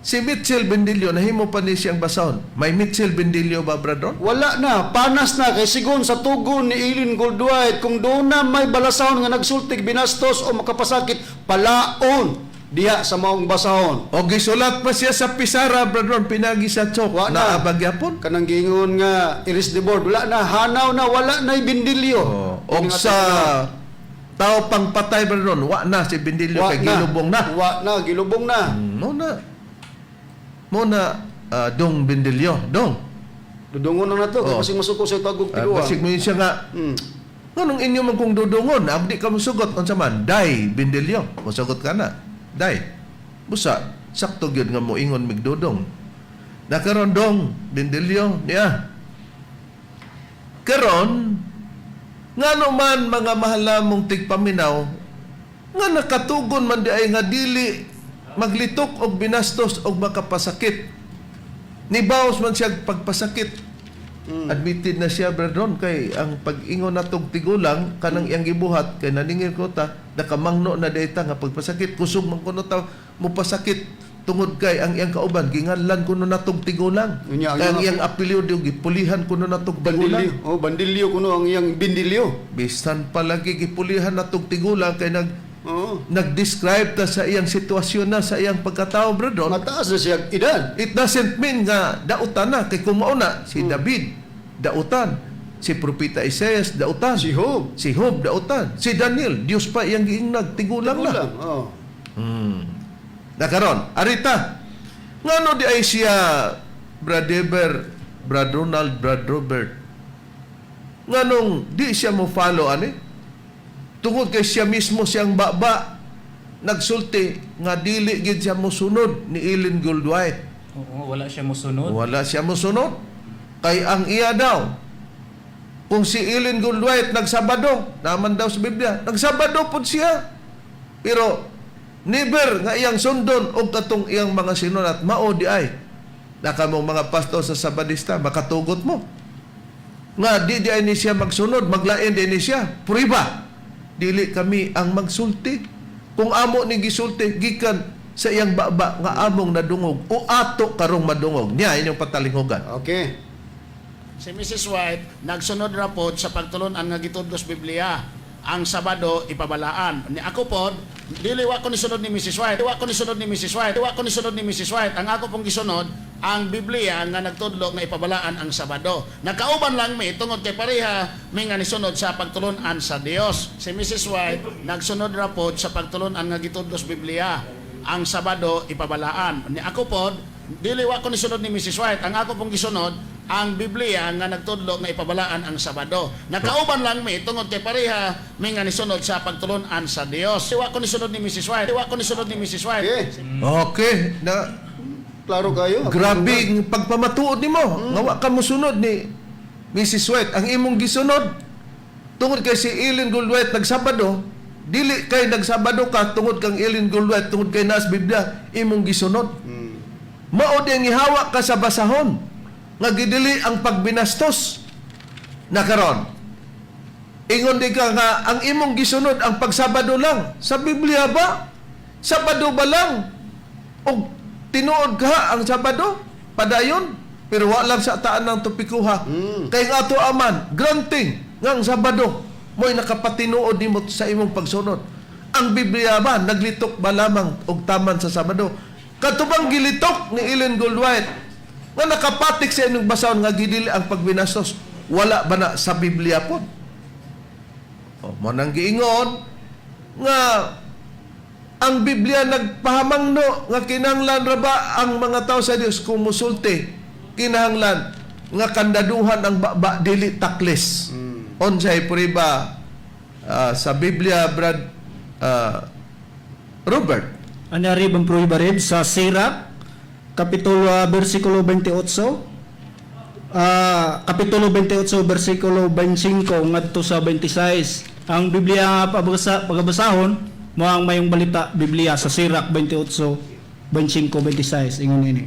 C: si Mitchell Bendillo, nahimo pa ni siyang basahon. May Mitchell Bendillo ba, Brother Ron?
G: Wala na, panas na kay sigon sa tugon ni Eileen Goldwhite, kung doon na may balasahon nga nagsultig binastos o makapasakit, palaon diha sa maong basahon.
C: O gisulat pa siya sa pisara, Brother Ron, pinagi sa chok.
G: Wa na.
C: Naa ba gyapon?
G: Kanang giingon nga erase the board, wala na, hanaw na, wala na Bendillo.
C: Oh, og sa tao pang patay, Brother Ron, wa na si Bendillo
G: Wa
C: kay gilubong na.
G: Wa na, gilubong na.
C: Mo na. Mo na dong Bendillo, dong.
G: Dudungon na nato kay basig masuko sa tagog tiguang.
C: Basig mo yun siya nga. Nganong inyo man kung dudungon, abdi ka musugot unsa man, day Bendillo, musugot ka na. Day. Busa sakto gyud nga moingon migdudong. Nakaron dong Bendillo niya. Karon ngano man, mga mahal namong tigpaminaw, nga nakatugon man di ay nga dili maglitok og binastos og makapasakit. Nibaos man siya pagpasakit. Admitted na siya, Brother, kay ang pag-ingon natog tigulang kanang iyang gibuhat kay naningil ko ta nakamangno na dayta nga pagpasakit, kusog man kuno ta mopasakit tungod kay ang iyang kauban ginganlan kuno natog tigulang.
G: Unya, ang
C: Kay ang
G: iyang
C: iyang apelyido gipulihan kuno natog tigulang.
G: Bandilyo. Oh, bandilyo kuno ang iyang bindilyo.
C: Bisan palagi gipulihan natog tigulang kay nag-describe ta sa iyang sitwasyon na sa iyang pagkatao, Brother.
G: Mataas na siya edad.
C: It doesn't mean nga dautan na kay kung mao na si David dautan, si Propeta Isaias dautan,
G: Si Job.
C: Si Job dautan, si Daniel, Dios pa iyang giingnag, tigulang na.
G: Tigulang. Oh.
C: Nakaron, arita. Ngano di ay siya, Brad Eber, Brad Ronald, Brad Robert? Nganong di siya mo follow ani? Tungod kay siya mismo siyang baba nagsulti nga dili gid siya mosunod ni Ellen Goldwhite.
D: Oo, wala siya mosunod.
C: Wala siya mosunod. Kay ang iya daw, kung si Ellen Goldwhite nagsabado, naman daw sa Biblia, nagsabado pod siya. Pero never nga iyang sundon og katong iyang mga sinunat, mao di ay. Naka mong mga pastor sa Sabadista, makatugot mo. Nga di di ay ni siya magsunod, maglain di ni siya. Puriba, dili kami ang magsulti. Kung amo ni gisulti, gikan sa iyang baba nga among nadungog o ato karong madungog. Niya inyong patalinghugan.
G: Okay.
H: Si Mrs. White nagsunod ra pod sa pagtulon-an nga gitudlo sa Biblia. Ang Sabado ipabalaan. Ni ako pod, dili wa ko nisunod ni Mrs. White. Wa ko nisunod ni Mrs. White. Wa ko nisunod ni Mrs. White. Ang ako pong gisunod ang Biblia nga nagtudlo nga ipabalaan ang Sabado. Nakauban lang mi tungod kay pareha mi nga nisunod sa pagtulon-an sa Dios. Si Mrs. White nagsunod ra pod sa pagtulon-an nga gitudlo sa Biblia. Ang Sabado ipabalaan. Ni ako pod, dili wa ko nisunod ni Mrs. White. Ang ako pong gisunod ang Biblia nga nagtudlo nga ipabalaan ang Sabado. Nakauban lang mi tungod kay pareha mi nga nisunod sa pagtulon-an sa Dios. Wa ko nisunod ni Mrs. White. Wa ko nisunod ni Mrs. White.
G: Okay.
C: Okay, na
G: Klaro kayo.
C: grabe ang pagpamatuod nimo. Nga wa ka mosunod ni Mrs. White. Ang imong gisunod tungod kay si Ellen Goldwhite nagsabado, dili kay nagsabado ka tungod kang Ellen Goldwhite, tungod kay naas Biblia imong gisunod. Mao di ang ihawa ka sa basahon nga gidili ang pagbinastos na karon. Ingon di ka nga ang imong gisunod ang pagsabado lang. Sa Biblia ba? Sabado ba lang? Og tinuod ka ang Sabado padayon, pero wa lang sa taan ng topikuha. Kay nga ato aman granting nga ang Sabado mo'y nakapatinuod nimo sa imong pagsunod. Ang Biblia ba naglitok ba lamang og taman sa Sabado? Katubang gilitok ni Ellen Goldwhite nga nakapatik sa inyong basahon nga gidili ang pagbinastos, wala ba na sa Biblia pod? O, mo nang giingon nga ang Biblia nagpahamangno nga kinanglan ra ba ang mga tao sa Dios kung musulti Kinahanglan nga kandaduhan ang baba, dili taklis. Unsay prueba sa Biblia, Brad Robert?
E: Ano rib ang prueba rib sa Sirach kapitulo bersikulo 28, kapitulo 28 bersikulo 25 ngadto sa 26. Ang Biblia nga pagabasahon mo ang mayong balita Biblia sa Sirach 28 25 26, ingon ini.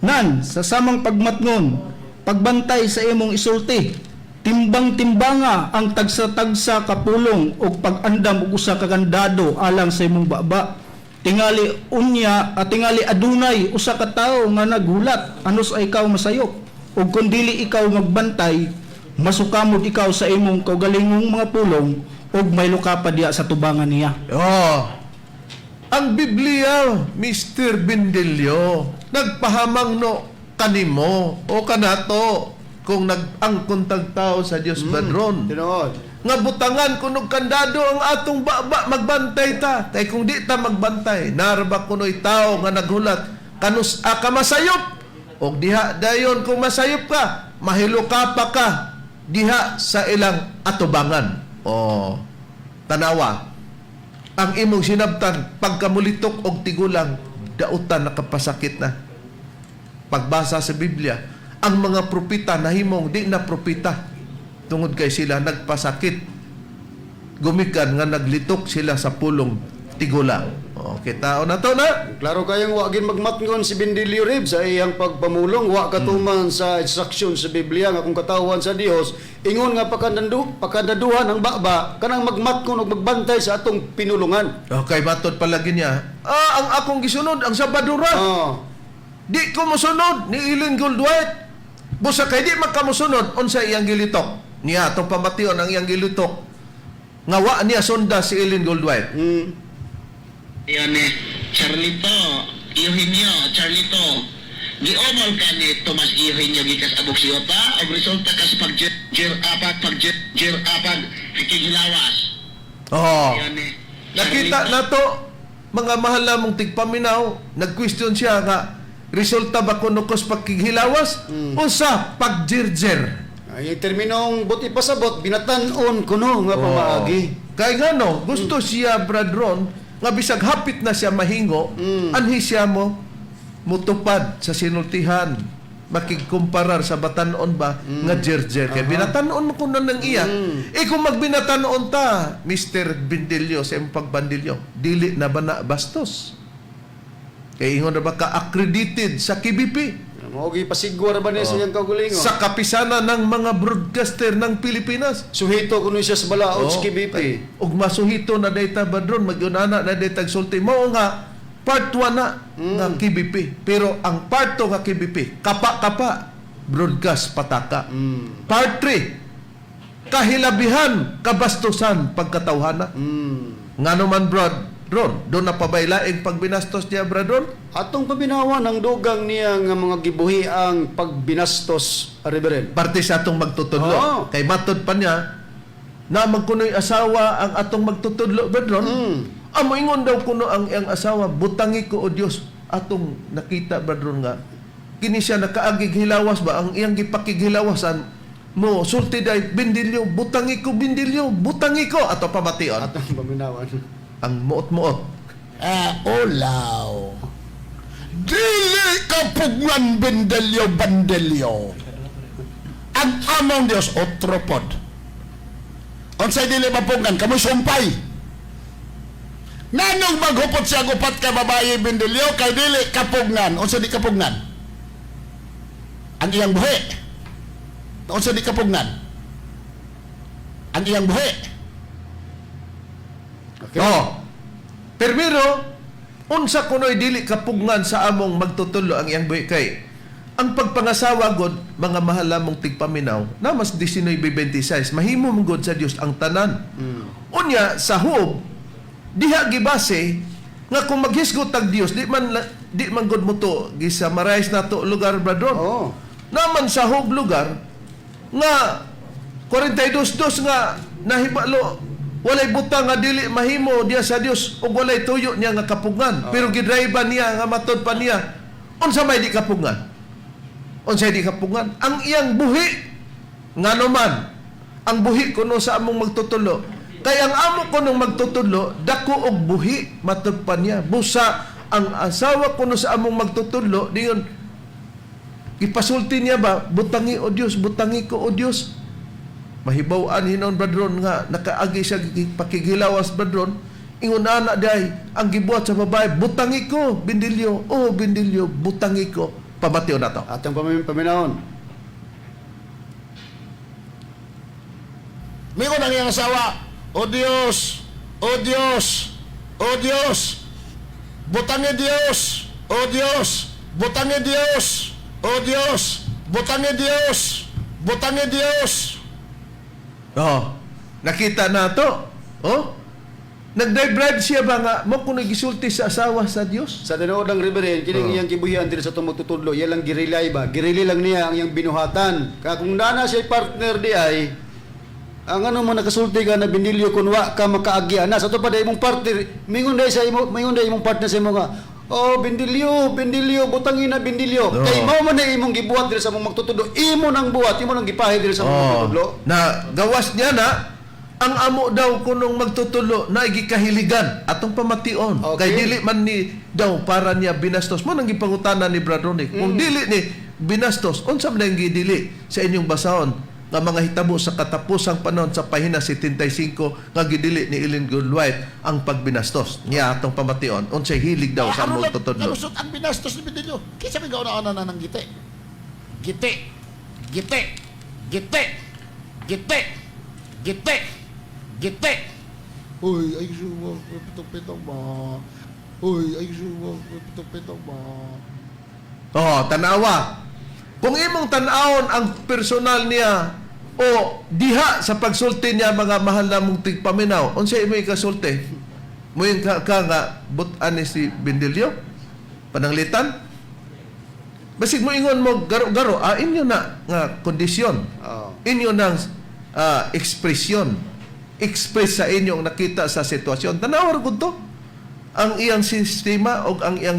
E: Nan sa samang pagmatngon, pagbantay sa imong isulti, timbang-timbanga ang tagsa-tagsa kapulong ug pag-andam og usa ka kandado alang sa imong baba. Tingali unya at tingali adunay usa ka tawo nga naghulat anos ay ikaw masayop, ug kun dili ikaw magbantay, masukamod ikaw sa imong kaugalingong mga pulong ug may luka pa diya sa tubangan niya.
C: Oh. Ang Biblia, Mr. Bindilyo, nagpahamang no kanimo o kanato kung nag-angkon tag tao sa Dios, Badron.
G: Tinuod.
C: Nga butangan kunog kandado ang atong baba, magbantay ta. Kay kung di ta magbantay, narba kuno'y tao nga naghulat, kanus a ka masayop. Og diha dayon kung masayop ka, mahiluka pa ka diha sa ilang atubangan. Oh, tanawa. Ang imong sinabtan pagkamulitok og tigulang, dautan nakapasakit na. Pagbasa sa Biblia, ang mga propeta nahimong di na propeta tungod kay sila nagpasakit gumikan nga naglitok sila sa pulong tigulang. Okay, tao na to na.
G: Klaro kayong wa gin magmatngon si Bindilio Rib sa iyang pagpamulong, wa katuman sa instruction sa Biblia nga kung katawan sa Dios ingon nga pakandaduhan ang baba kanang magmatngon og magbantay sa atong pinulungan.
C: Okay, matod palagi niya. Ang akong gisunod ang Sabadura.
G: Oh.
C: Di ko mosunod ni Eileen Goldwhite. Busa kay di makamosunod unsa iyang gilitok. Niya atong pamation ang iyang gilitok. Nga wa niya sunda si Eileen Goldwhite.
I: Yan eh, Charlito, Eugenio, Charlito. Giomol ka ni Tomas Eugenio gikas abog siyota, og resulta kas pag jir apag pag jir apag hikigilawas.
C: Oh.
I: Yan eh.
C: Nakita na to, mga mahal namong tigpaminaw, nag-question siya nga, resulta ba kuno kos pagkighilawas o sa pagjirjer?
G: Ay terminong buti pasabot binatan-on kuno nga pamaagi.
C: Kay ngano, gusto siya, Brad Ron, nga bisag hapit na siya mahingo, anhi siya mo mutupad sa sinultihan, makigkumparar sa batanon ba nga jerjer kay binatanon mo kuno nang iya. Eh kung magbinatanon ta, Mr. Bindilyo, sa imong pagbandilyo, dili na ba na bastos? Kay ingon na ba ka accredited sa KBP?
G: Mao gi pasigwar ba niya sa iyang kaugalingon?
C: Sa kapisanan ng mga broadcaster ng Pilipinas.
G: Suhito kuno siya sa balaod sa
C: Oo.
G: KBP.
C: Ug masuhito na dayta badron, magyunana na dayta sulti mao nga part 1 na nga KBP. Pero ang part 2 nga KBP, kapa-kapa broadcast pataka. Part 3, kahilabihan kabastusan pagkatawhana. Ngano man, brod Ron, doon na pabaylaing pagbinastos niya, Brad Ron?
G: Atong paminawan ang dugang niya nga mga gibuhi ang pagbinastos, Reverend.
C: Parte sa atong magtutudlo.
G: Oo.
C: Kay matod pa niya, na magkunoy asawa ang atong magtutudlo, Brad Ron. Amo ingon daw kuno ang iyang asawa, butangi ko o Dios atong nakita, Brad Ron, nga kini siya nakaagig hilawas ba ang iyang gipakighilawasan mo sulti day bindilyo, butangi ko bindilyo, butangi ko ato pamation.
G: Atong paminawan.
C: Ang muot-muot.
H: Ah, olaw. Dili ka pugnan Bendelyo Bandelyo. Ang among Dios otro pod. Unsay dili mapugnan kamoy sumpay. Nanong maghupot siya ang upat ka babae, Bendelyo, kay dili kapugnan. Unsa di kapugnan? Ang iyang buhi. Unsa di kapugnan? Ang iyang buhi.
G: Okay.
C: Oh. Primero, unsa kuno'y dili kapugngan sa among magtutulo ang iyang buhi kay ang pagpangasawa god, mga mahal lamong tigpaminaw, na mas 19:26 mahimo man god sa Dios ang tanan. Unya sa Hub diha gibase nga kung maghisgot tag Dios, di man god mo to gisummarize na to lugar, bradron.
G: Oo.
C: Naman sa Hub lugar nga 42:2 nga nahibalo walay butang nga dili mahimo diya sa Dios ug walay tuyo niya nga kapugngan, pero gidrive niya nga matod pa niya unsa may di kapugngan. Unsay di kapungan? Ang iyang buhi, ngano man, ang buhi kuno sa among magtutudlo. Kay ang amo kunong magtutudlo, dako og buhi matud pa niya. Busa ang asawa kuno sa among magtutudlo, diyon ipasulti niya ba, butangi o Dios, butangi ko o Dios. Mahibaw-an hinon, brethren, nga nakaagi siya pakigilawas, brethren. Ingon ana day ang gibuhat sa babae, butangi ko, Bindilyo, oh Bindilyo, butangi ko. Pamation nato.
G: Atong paminahon.
H: Mingon ang iyang asawa, "O Dios, O Dios, O Dios, butangi Dios, O Dios, butangi Dios, O Dios, butangi Dios, butangi Dios."
C: Oh, nakita nato. Oh, nagdrive siya ba nga mo kuno gisulti sa asawa sa Dios?
G: Sa tinuod lang, Reverend, kining iyang gibuhian diri sa atong magtutudlo, iya lang girilay ba? Girili lang niya ang iyang binuhatan. Ka kung nana siya partner di ay, ang ano mo nakasulti ka na Binilyo kun wa ka makaagi ana sa to pa imong partner, mingon dai sa imo, mingon dai imong partner sa imo nga, "Oh Bindilyo, Bindilyo, butangin na Bindilyo."
C: Oo.
G: Kay mao man na imong gibuhat diri sa among magtutudlo, imo nang buhat, imo nang gipahi diri sa among magtutudlo.
C: Na gawas niya na ang amo daw kunong magtutudlo na gikahiligan atong pamation.
G: Okay.
C: Kay dili man ni daw para niya binastos mo nang gipangutana ni Brad Ronick. Kung dili ni binastos, unsa man ang gidili sa inyong basahon nga mga hitabo sa katapusang panahon sa pahina 75 nga gidili ni Ellen Goodwhite ang pagbinastos niya? Atong pamation unsay hilig daw sa among
H: Aron lang,
C: tutudlo.
H: Nalusot ang binastos ni Bindilyo. Kinsa may gauna-una na ng gite? Gite. Gite. Gite. Gite. Gite. Gite. Uy, ay suwa, pitong-pitong ba? Uy, ay suwa, pitong-pitong ba?
C: Oh, tanawa. Kung imong tan-awon ang personal niya o diha sa pagsulti niya, mga mahal na mong tigpaminaw, unsa imo ikasulti? Moingon ka nga but-an ni si Bindilyo? Pananglitan? Basig mo ingon mo garo-garo, inyo na nga kondisyon.
G: Oo.
C: Inyo nang ekspresyon. Express sa inyo ang nakita sa sitwasyon. Tanawa ra gud to. Ang iyang sistema o ang iyang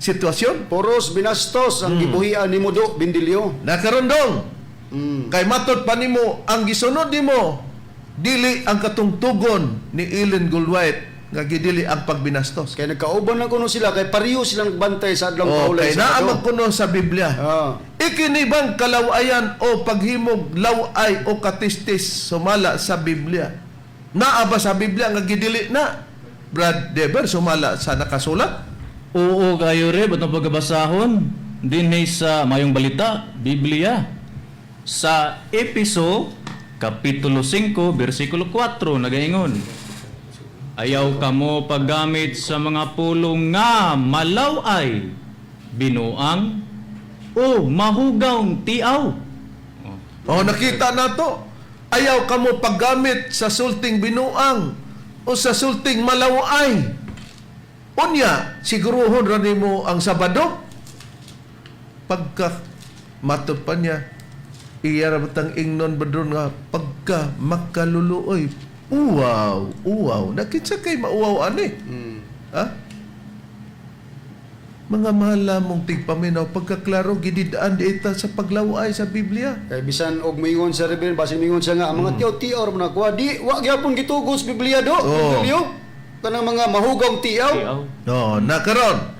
C: sitwasyon.
G: Puros binastos ang gibuhian nimo do Bindilyo.
C: Nakarondong. Kay matod pa nimo ang gisunod nimo dili ang katungtugon ni Ellen Goldwhite nga gidili ang pagbinastos.
G: Kay nagkauban lang kuno sila kay pareho silang nagbantay sa adlaw
C: Oh,
G: kaulay
C: kay
G: sa
C: naa
G: Sabado.
C: man kuno sa Biblia. Ikini bang kalawayan o paghimog laway o katistis sumala sa Biblia? Naa ba sa Biblia nga gidili na? Brad Dever, sumala sa nakasulat?
D: Oo kayo re, ba't ang pagkabasahon? Dinhi sa Mayong Balita, Biblia. Sa Episo, Kapitulo 5, versikulo 4, nagaingon. Ayaw kamo paggamit sa mga pulong nga malaway, binuang, o mahugawng tiaw.
C: Oh, nakita na to. Ayaw kamo paggamit sa sulting binuang o sa sulting malaway. Unya, siguruhon ra nimo ang Sabado. Pagka matod pa niya, iya ra batang ingnon badron nga pagka makaluluoy. Uwaw, uwaw. Nakitsa kay mauwaw ani. Ha? Mga mahal lamong tigpaminaw, pagkaklaro gididaan diita sa paglaway sa Biblia.
G: Kay bisan og moingon sa Reverend, basin moingon siya nga ang mga tiaw-tiaw ra man nakuha, di wa gyapon gitugot sa Biblia do.
C: Oo.
G: Biblia. Kanang mga mahugong tiaw.
D: Tiaw.
C: No, nakaron.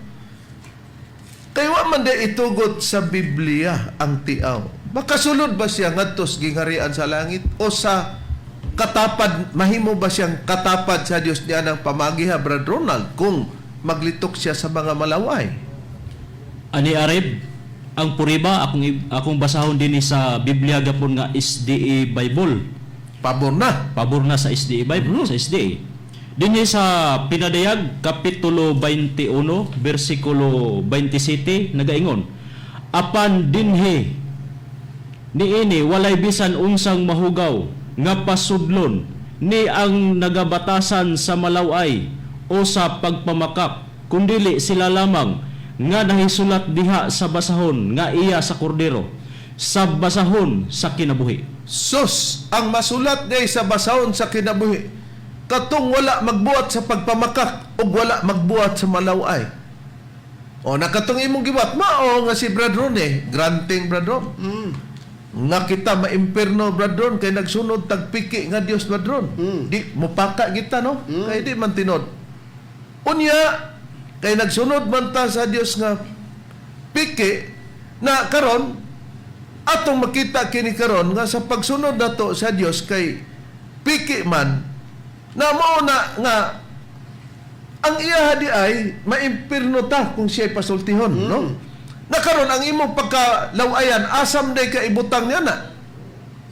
C: Kay wa man di itugot sa Biblia ang tiaw. Makasulod ba siya ngadto sa gingharian sa langit o sa katapad, mahimo ba siyang katapad sa Dios niya ng pamagiha, Brad Ronald, kung maglitok siya sa mga malaway?
F: Ani Areb, ang puriba akong basahon dinhi sa Biblia gapon nga SDA Bible.
C: Pabor na.
F: Pabor na sa SDA Bible, sa SDA. Dinhi sa Pinadayag kapitulo 21 bersikulo 27 nagaingon. Apan dinhi niini walay bisan unsang mahugaw nga pasudlon ni ang nagabatasan sa malaway o sa pagpamakak kundili sila lamang nga nahisulat diha sa basahon nga iya sa kordero sa basahon sa kinabuhi.
C: Sus, ang masulat day sa basahon sa kinabuhi, katong wala magbuhat sa pagpamakak o wala magbuhat sa malaway. O nakatong imong gibuhat mao nga si Brad Ron eh, granting Brad Ron. Nga kita maimperno, Brad Ron, kay nagsunod tagpiki nga Dios, Brad Ron. Di mupaka kita, no? Kay di man tinod. Unya kay nagsunod man ta sa Dios nga piki na karon atong makita kini karon nga sa pagsunod nato sa Dios kay piki man na mao na nga ang iya di ay maimpirno ta kung siya'y pasultihon, no? Na karon ang imong pagkalawayan, asam day ka ibutang niya na.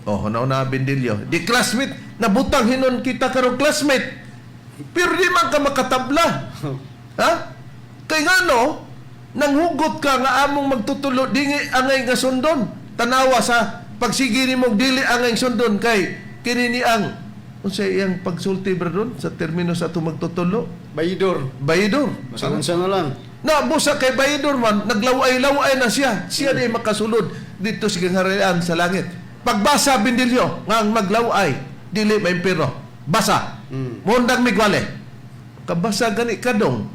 C: Oh, na Bindilyo. Di classmate, nabutang hinon kita karon classmate. Pero di man ka makatabla. Ha? Kay ngano, nanghugot ka nga among magtutulo, dingi angay nga sundon. Tanawa sa pagsigi nimong dili angay sundon kay kini ni ang unsa iyang pagsulti bro sa termino sa atong magtutulo?
G: Bayidor.
C: Bayidor.
G: Basta unsa na lang.
C: Na busa kay bayidor man, naglaway-laway na siya. Siya di makasulod dito sa gingharian sa langit. Pagbasa Bindilyo nga ang maglaway dili maimpiro. Basa. Muundang migwali. Kabasa gani kadong.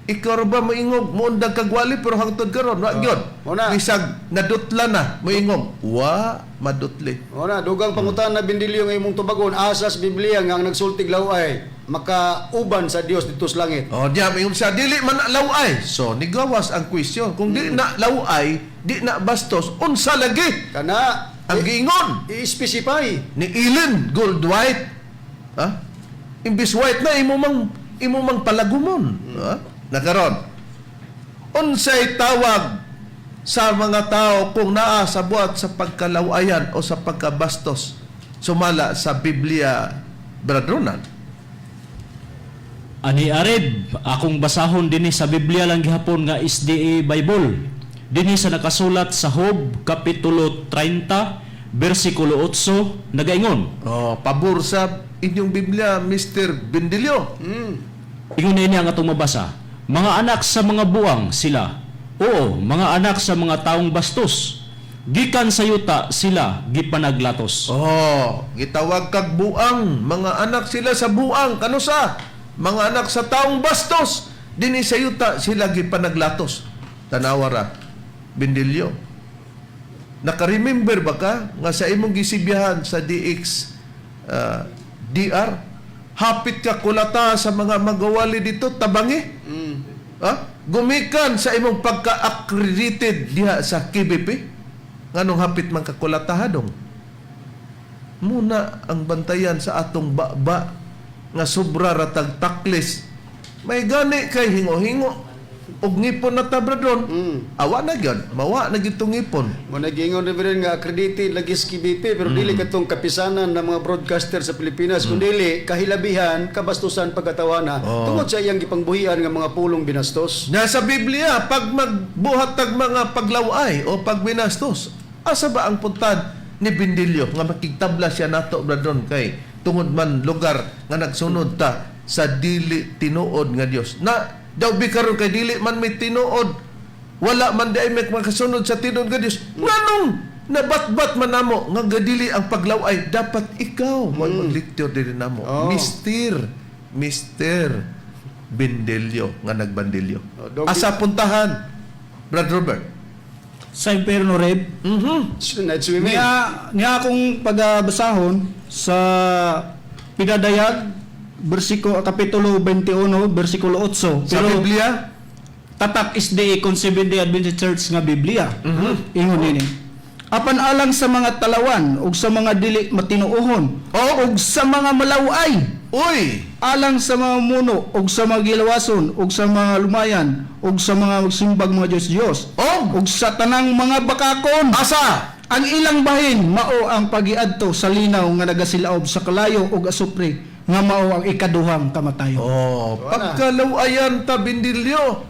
C: Ikaw ra ba moingog muundang kagwali pero hangtod karon wa gyud.
G: Mao na.
C: Bisag nadutla na moingog. Wa madutli.
G: O na, dugang pangutan na Bindilyo nga imong tubagon asas Biblia nga ang nagsultig laway makauban sa Dios dito sa langit.
C: Oh, diya moingog siya dili man na laway. So nigawas ang question kung dili na laway, di na bastos, unsa lagi?
G: Kana
C: Ang giingon
G: i-specify.
C: ni Ellen Goldwhite. Ha? Imbis white na imo mang palagumon. Ha? Nakaron. Unsay tawag sa mga tao kung naa sa buhat sa pagkalawayan o sa pagkabastos sumala sa Biblia, Brad Ronald?
F: Ani Areb, akong basahon dinhi sa Biblia lang gihapon nga SDA Bible. Dinhi sa nakasulat sa Job kapitulo 30 bersikulo 8 nagaingon.
C: Oh, pabor sa inyong Biblia, Mr. Bindilio.
F: Ingon niini ang atong mabasa. Mga anak sa mga buang sila. Oo, mga anak sa mga taong bastos. Gikan sa yuta sila gipanaglatos.
C: Oh, gitawag kag buang, mga anak sila sa buang, kanusa? Mga anak sa taong bastos, dinhi sa yuta sila gipanaglatos. Tanawa ra, Bindilyo. Naka-remember ba ka nga sa imong gisibyahan sa DX DR, hapit ka kulata sa mga magawali dito, tabangi? Ha? Gumikan sa imong pagka-accredited diha sa KBP? Nganong hapit man ka kulata dong? Muna ang bantayan sa atong baba nga sobra ratag taklis. May gani kay hingo-hingo og ngipon na tabra doon. Awa na gyud, mawa na gyud tong ngipon.
G: Mo nagingon Reverend nga accredited lagi sa KBP pero dili katong kapisanan ng mga broadcaster sa Pilipinas kun dili kahilabihan kabastusan pagkatawana tungod sa iyang gipangbuhian nga mga pulong binastos.
C: Nasa Biblia, pag magbuhat tag mga paglaway o pagbinastos, asa ba ang puntan ni Bindilyo nga makigtabla siya nato bradon kay tungod man lugar nga nagsunod ta sa dili tinuod nga Dios. Na daw bi karon kay dili man may tinuod, wala man di ay may makasunod sa tinuod nga Dios. Nganong nabatbat man namo nga gadili ang paglaway, dapat ikaw mo maglecture diri namo.
G: Oh.
C: Mr. Bindilyo nga nagbandilyo.
G: Oh, dog-
C: Asa puntahan, Brad Robert?
E: Sa impyerno, Reb.
G: Night swimming.
E: Niya, niya akong pagabasahon sa Pinadayag, versikulo, Kapitulo 21, versikulo 8.
C: Sa Biblia?
E: Tatak SDA Seventh Day Adventist Church nga Biblia. Ingon nini. Apan alang sa mga talawan ug sa mga dili matinuohon ug sa mga malaway,
C: Uy!
E: Alang sa mga muno ug sa mga gilawason ug sa mga lumayan ug sa mga magsimbag mga Diyos-Diyos
C: Og!
E: ug sa tanang mga bakakon.
C: Asa?
E: Ang ilang bahin mao ang pagiadto sa linaw nga nagasilaob sa kalayo ug asupre nga mao ang ikaduhang kamatayon.
C: Oh, pagkalawayan ta Bindilyo.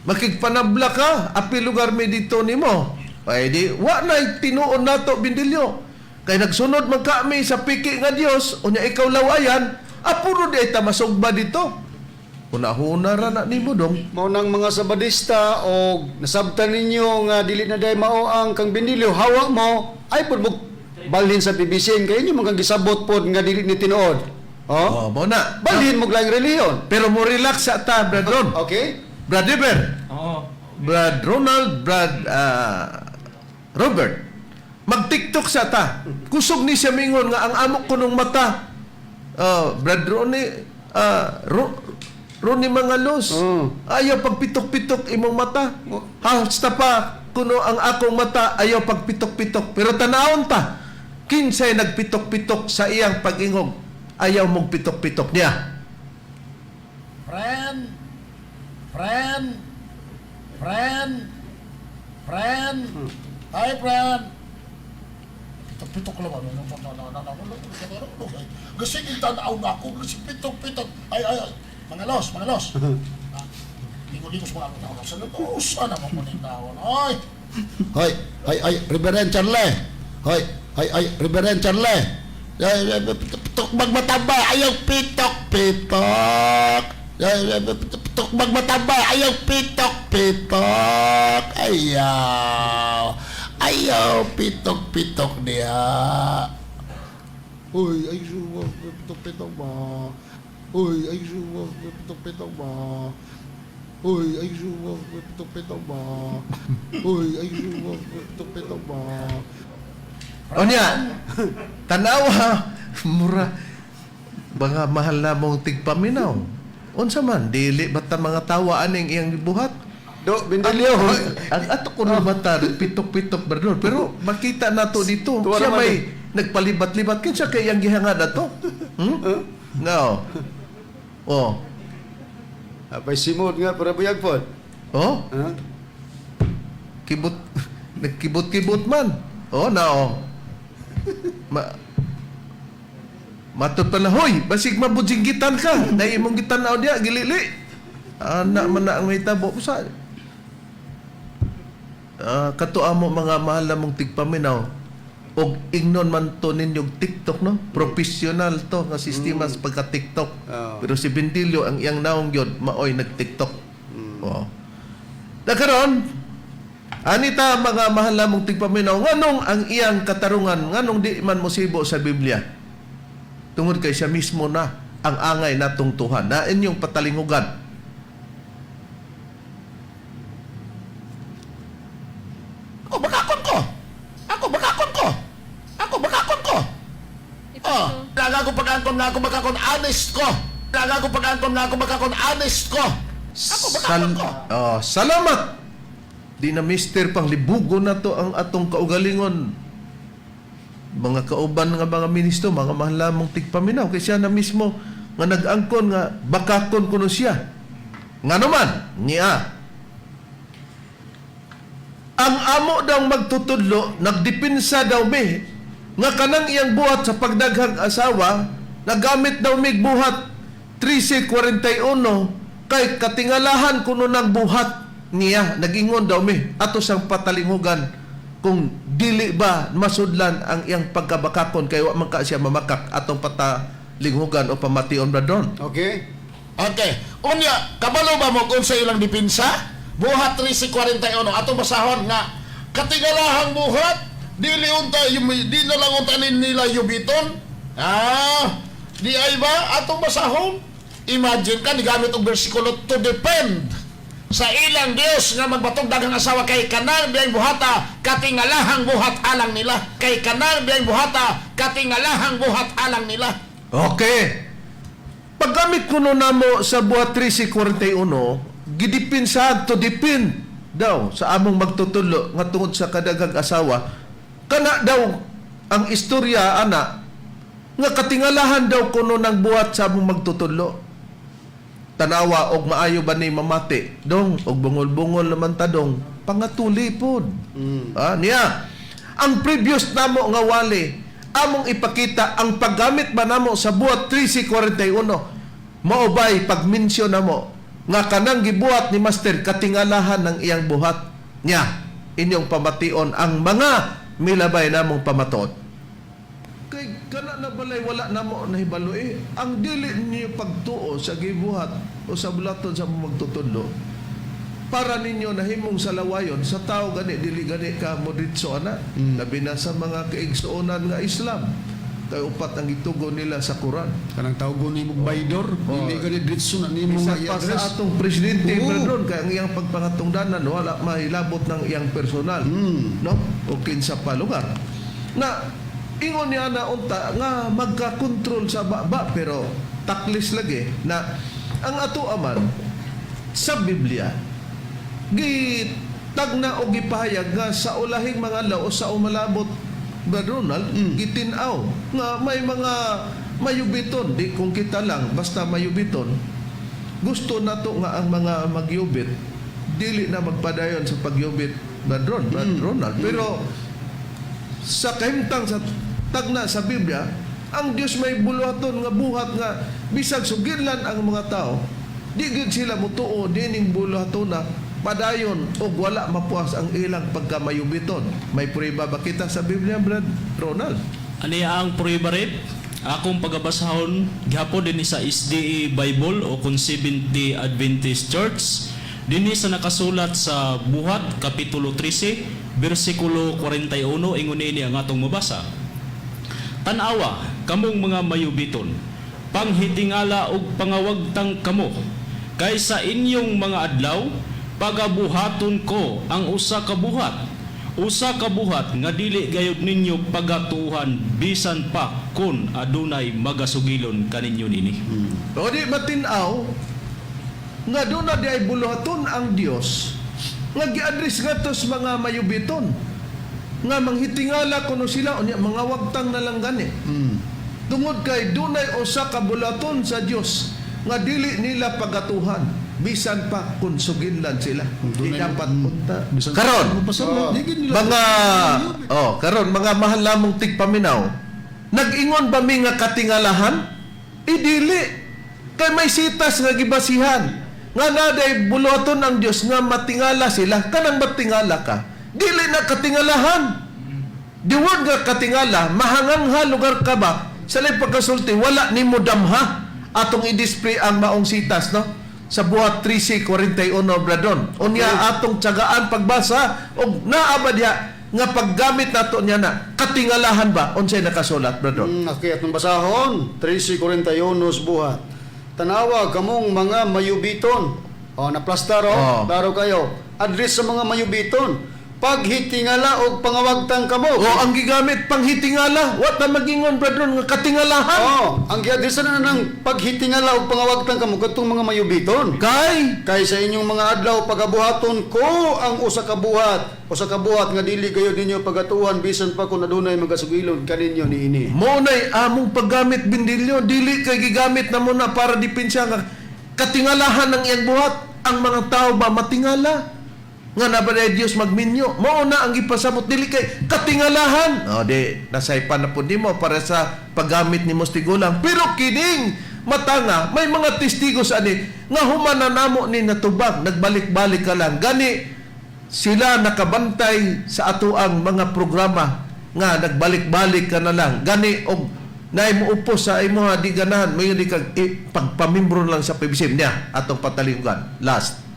C: Makigpanabla ka, api lugar mi dito nimo. Ay di wa na tinuon nato Bindilyo. Kay nagsunod man kami sa piki nga Dios, unya ikaw lawayan, apuro di ay ta masugba dito. Una-huna ra na nimo dong.
G: Mao nang mga sabadista o nasabtan ninyo nga dili na day mao ang kang Bindilyo hawak mo ay pud mo balhin sa PBCN kay inyo man kang gisabot pod nga dili ni tinuod.
C: Oh,
G: Oh?
C: mo na.
G: Balhin mo lang relihiyon.
C: Pero mo relax sa ta, Brad Ron.
G: Okay?
C: Brad Eber,
D: Oo.
C: Brad Ronald, Brad Robert. Mag-TikTok sa ta. Kusog ni siya mingon nga ang amok ko nung mata. Brad Ronnie, Ronnie Mangalos. Ayaw pagpitok-pitok imong mata. Hasta pa kuno ang akong mata ayaw pagpitok-pitok. Pero tanawon ta. Kinsay nagpitok-pitok sa iyang pag-ingog. Ayaw mong pitok-pitok niya.
H: Friend, friend, friend, friend. Hi, friend. Pitok-pitok lang. Ano, no, no, no, no, no, no, no, no, no. Kasi tanaw na ako. Kasi pitok-pitok. Ay, ay, ay. Mga los, mga los. Lingo-lingo sa mga ano, sa los. Ano mo kunin taon. Ay! Hoy, ay, ay, Reverend Charlie. Hoy, ay, ay, Reverend Charlie. Ay, ay, pitok magmataba, ayaw pitok, pitok. Ay, ay, pitok magmataba, ayaw pitok, pitok. Ayaw. Ayaw, pitok, pitok niya. Uy, ay, suwa, pitok, pitok ba? Uy, ay, suwa, pitok, pitok ba? Uy, ay, suwa, pitok, pitok ba? Uy, ay, suwa, pitok, pitok ba?
C: O niya, tanawa, mura, mga mahal na mong tigpaminaw. Unsa man, dili bata mga tawa aning iyang gibuhat?
G: Do, Bindilyo.
C: Ang ato ko na bata, pitok-pitok berdon. Pero makita nato dito,
G: Tuwa
C: siya
G: naman
C: may nagpalibat-libat. Kinsa kay iyang gihangad ato? Hmm? No. Oh.
G: Apay simod nga para buyag pod.
C: Oh?
G: Ha?
C: Kibot, nagkibot-kibot man. Oh, na oh. Ma Matod pala, hoy, basig mabujinggitan ka. Na imong gitanaw diya, gilili. Anak man na ang may tabo. Sa kato amo mga mahal na mong tigpaminaw. Og ingnon man to ninyog TikTok, no? Professional to nga sistema sa pagka-TikTok.
G: Oo.
C: Pero si Bendilio, ang iyang naong yun, maoy nag-TikTok. Oo. Nakaroon, anita mga mahal na mong tigpaminaw, nganong ang iyang katarungan, nganong di man mosibo sa Biblia? Tungod kay siya mismo na ang angay natong Tuhan, na inyong patalingugan.
H: Ako bakakon ko. Ako bakakon ko. Ako bakakon ko. Oh, laga ko pag-angkon na ako bakakon honest ko. Laga ko pag-angkon na ako bakakon honest ko. Ako bakakon ko.
C: Oh, salamat! Di na mister pang libugo na to ang atong kaugalingon. Mga kauban nga mga ministro, mga mahal lamang tigpaminaw, kay siya na mismo nga nag-angkon nga bakakon kuno siya. Nga naman, niya. Ang amo daw magtutudlo, nagdipinsa daw mi, nga kanang iyang buhat sa pagdaghang asawa, nagamit daw mig buhat 13.41, kay katingalahan kuno ng buhat niya, nagingon daw mi, ato sang patalinghugan, kung dili ba masudlan ang iyang pagkabakakon, kay wa man ka siya mamakak atong patalinghugan o pamation bradon.
G: Okay.
H: Okay. Unya, kabalo ba mo kung sa ilang dipinsa? Buhat 13.41. Atong basahon nga, katingalahang buhat, dili unta, di na lang unta nila yubiton. Ah, di ay ba? Atong basahon. Imagine ka, nigamit og bersikulo to depend sa ilang Dios nga magbatog daghang asawa kay kanang biyang buhata katingalahang buhat alang nila, kay kanang biyang buhata katingalahang buhat alang nila.
C: Okay. Paggamit kuno namo sa buhat 13.41, gidipinsahan to dipin daw sa among magtutulo nga tungod sa kadaghang asawa, kana daw ang istorya ana nga katingalahan daw kuno ng buhat sa among magtutulo. Tanawa og maayo ba ni mamati dong og bungol-bungol naman ta dong pangatuli pod. Ah, niya. Ang previous namo nga wali among ipakita ang paggamit ba namo sa buhat 13.41 mao bay pag-mention namo nga kanang gibuhat ni Master katingalahan ng iyang buhat niya inyong pamation ang mga milabay namong pamatuod. Kay kana na balay wala namo nahibalo eh. Ang dili niyo pagtuo sa gibuhat o sa bulaton sa magtutudlo para ninyo nahimong salawayon sa tao gani dili gani ka mo ditso ana, labi na sa mga kaigsuonan nga Islam. Kay upat ang gitugo nila sa Quran.
G: Kanang tawgon nimo baydor, dili gani diretso na nimo
C: Bisan
G: nga
C: pa sa
G: i-address.
C: atong presidente,
G: Oo.
C: Brad, kay ang iyang pagpangatungdanan wala mahilabot ng iyang personal, no? O kinsa pa lugar. Na ingon niya na unta nga magka-control sa baba, pero taklis lagi na ang ato aman sa Biblia gitagna o gipahayag nga sa ulahing mga law o sa umalabot, Brad Ronald, gitin-aw nga may mga mayubiton. Di kung kita lang basta mayubiton, gusto nato nga ang mga magyubit dili na magpadayon sa pagyubit, Brad Ronald, pero sa kahimtang sa tagna sa Biblia, ang Dios may buluhaton nga buhat nga bisag sugidlan ang mga tao, di gyud sila mutuo dining buluhaton na padayon og wala mapuas ang ilang pagkamayubiton. May prueba ba kita sa Biblia, Brad Ronald?
F: Ani ang prueba rep? Akong pagabasahon gihapon dinhi sa SDA Bible o kung Seventh-day Adventist Church, dinhi sa nakasulat sa Buhat kapitulo 13 bersikulo 41, ingon niini ang atong mabasa. Tan-awa kamong mga mayubiton, panghitingala og pangawagtang kamo, kay sa inyong mga adlaw pagabuhaton ko ang usa ka buhat, usa ka buhat nga dili gayud ninyo pagatuhan bisan pa kon adunay magasugilon kaninyo nini.
C: O di matin-aw nga doon na di ay buluhaton ang Dios nga gi-address ngadto sa mga mayubiton nga manghitingala kuno sila, unya mga wagtang na lang gani tungod kay dunay usa ka buluhaton sa Dios nga dili nila pagatuhan bisan pa kung suginlan sila. Di dapat unta
G: Bisan
C: karon
G: Pastor, di gid nila-
C: mga, oh, karon mga mahal lamong tigpaminaw, nag-ingon ba mi nga katingalahan? Idili kay may sitas nga gibasihan nga naday buluhaton ang Dios nga matingala sila. Kanang matingala ka, dili na katingalahan. The word nga katingala, mahangangha lugar ka ba sa lay pagkasulti, wala nimo damha. Atong i-display ang maong sitas, no, sa Buhat 13:41, Bradon. Unya atong tiyagaan pagbasa og naa ba diha nga paggamit nato niya na katingalahan ba? Unsay nakasulat, Bradon?
G: Okay, atong basahon, 13:41 sa Buhat. Tanawa kamong mga mayubiton. O, naplastar o,
C: Oh.
G: klaro kayo. Address sa mga mayubiton. Paghitingala og pangawagtang kamo.
C: O ang gigamit panghitingala, wa ta magingon, Bradon, nga katingalahan.
G: Oh, ang giadresa na ng paghitingala og pangawagtang kamo kadtong mga mayubiton.
C: Kay
G: Kay sa inyong mga adlaw pagabuhaton ko ang usa ka buhat, usa ka buhat nga dili gayud ninyo pagatuhan bisan pa kung adunay magasugilon kaninyo niini.
C: Mo nay among paggamit bindilyo, dili kay gigamit na mo na para depensa nga katingalahan ng iyang buhat. Ang mga tao ba matingala? Nga na ba Dios magminyo? Mao na ang gipasabot, dili kay katingalahan. O di nasaypan na pud nimo para sa paggamit nimo sa tigulang. Pero kining matanga, may mga testigo sa ani nga human na namo ni natubag, nagbalik-balik ka lang. Gani sila nakabantay sa atoang mga programa nga nagbalik-balik ka na lang. Gani og naay mo upos sa imo di ganahan, may di kag pagpamimbro lang sa PBC niya atong patalinggan. Last.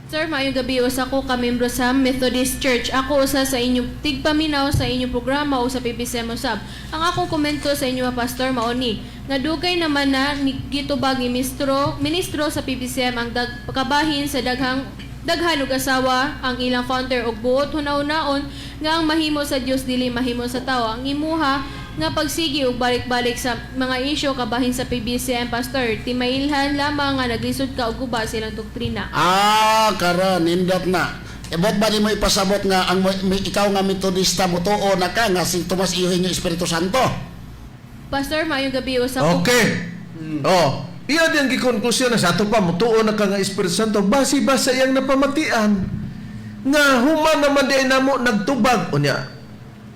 J: Sir, maayong gabi. Usa ko ka membro sa Methodist Church. Ako usa sa inyong tigpaminaw sa inyong programa o sa PBCM usab. Ang akong komento sa inyo, Pastor, mao ni nga dugay naman na ni gitubag ni ministro sa PBCM ang kabahin sa daghang daghan og asawa ang ilang founder og buot hunahunaon nga ang mahimo sa Dios dili mahimo sa tawo. Ang imuha nga pagsigi og balik-balik sa mga isyu kabahin sa PBCM, Pastor, timailhan lamang nga naglisod ka og guba sa ilang doktrina.
H: Ah, karon nindot na. Ibot ba nimo ipasabot nga ang ikaw nga Metodista motuo na ka nga si Tomas Eugenio Espiritu Santo?
J: Pastor, maayong gabi. Usa ko
C: Okay. Oh, iya din gikonklusyon na sa ato pa mutuo na ka nga Espiritu Santo base ba sa iyang napamatian nga human naman di namo nagtubag. Unya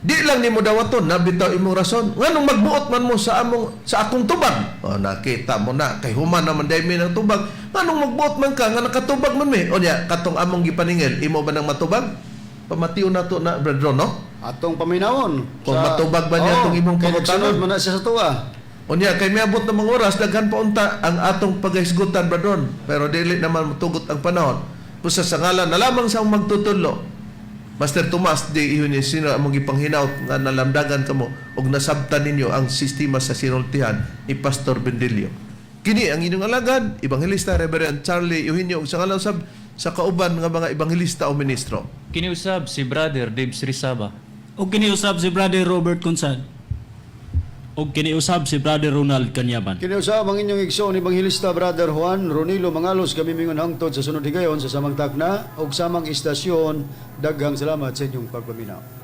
C: di lang nimo dawaton na bitaw imong rason nganong magbuot man mo sa among sa akong tubag. Oh, nakita mo na kay human naman di mi nang tubag, nganong magbuot man ka nga nakatubag man mi? Unya katong among gipaningil, imo ba nang matubag? Pamation nato na, Brad Ron, no?
G: Atong paminawon.
C: Kung matubag ba niya itong imong
G: kay
C: pangutana?
G: nagsunod man na siya sa tuwa.
C: Unya kay miabot ng mga oras, daghan pa unta ang atong paghisgutan, Bradon, pero dili naman motugot ang panahon. Busa sa ngalan na lamang sa magtutudlo. Master Tomas de Eugenio, sino among gipanghinaot nga nalamdagan kamo og nasabtan ninyo ang sistema sa sinultihan ni Pastor Bendilio. Kini ang inyong alagad, Ebanghelista Reverend Charlie Eugenio, ug sa ngalan usab sa kauban nga mga ebanghelista o ministro.
D: Kini usab si Brother Dave Rizaba.
E: Ug kini usab si Brother Robert Consad.
F: Og kini usab si Brother Ronald Kanyaman.
G: Kini usab ang inyong igsoon, Ebanghelista Brother Juan Ronilo Mangalos. Kami mingon hangtod sa sunod higayon sa samang takna ug samang istasyon. Daghang salamat sa inyong pagpaminaw.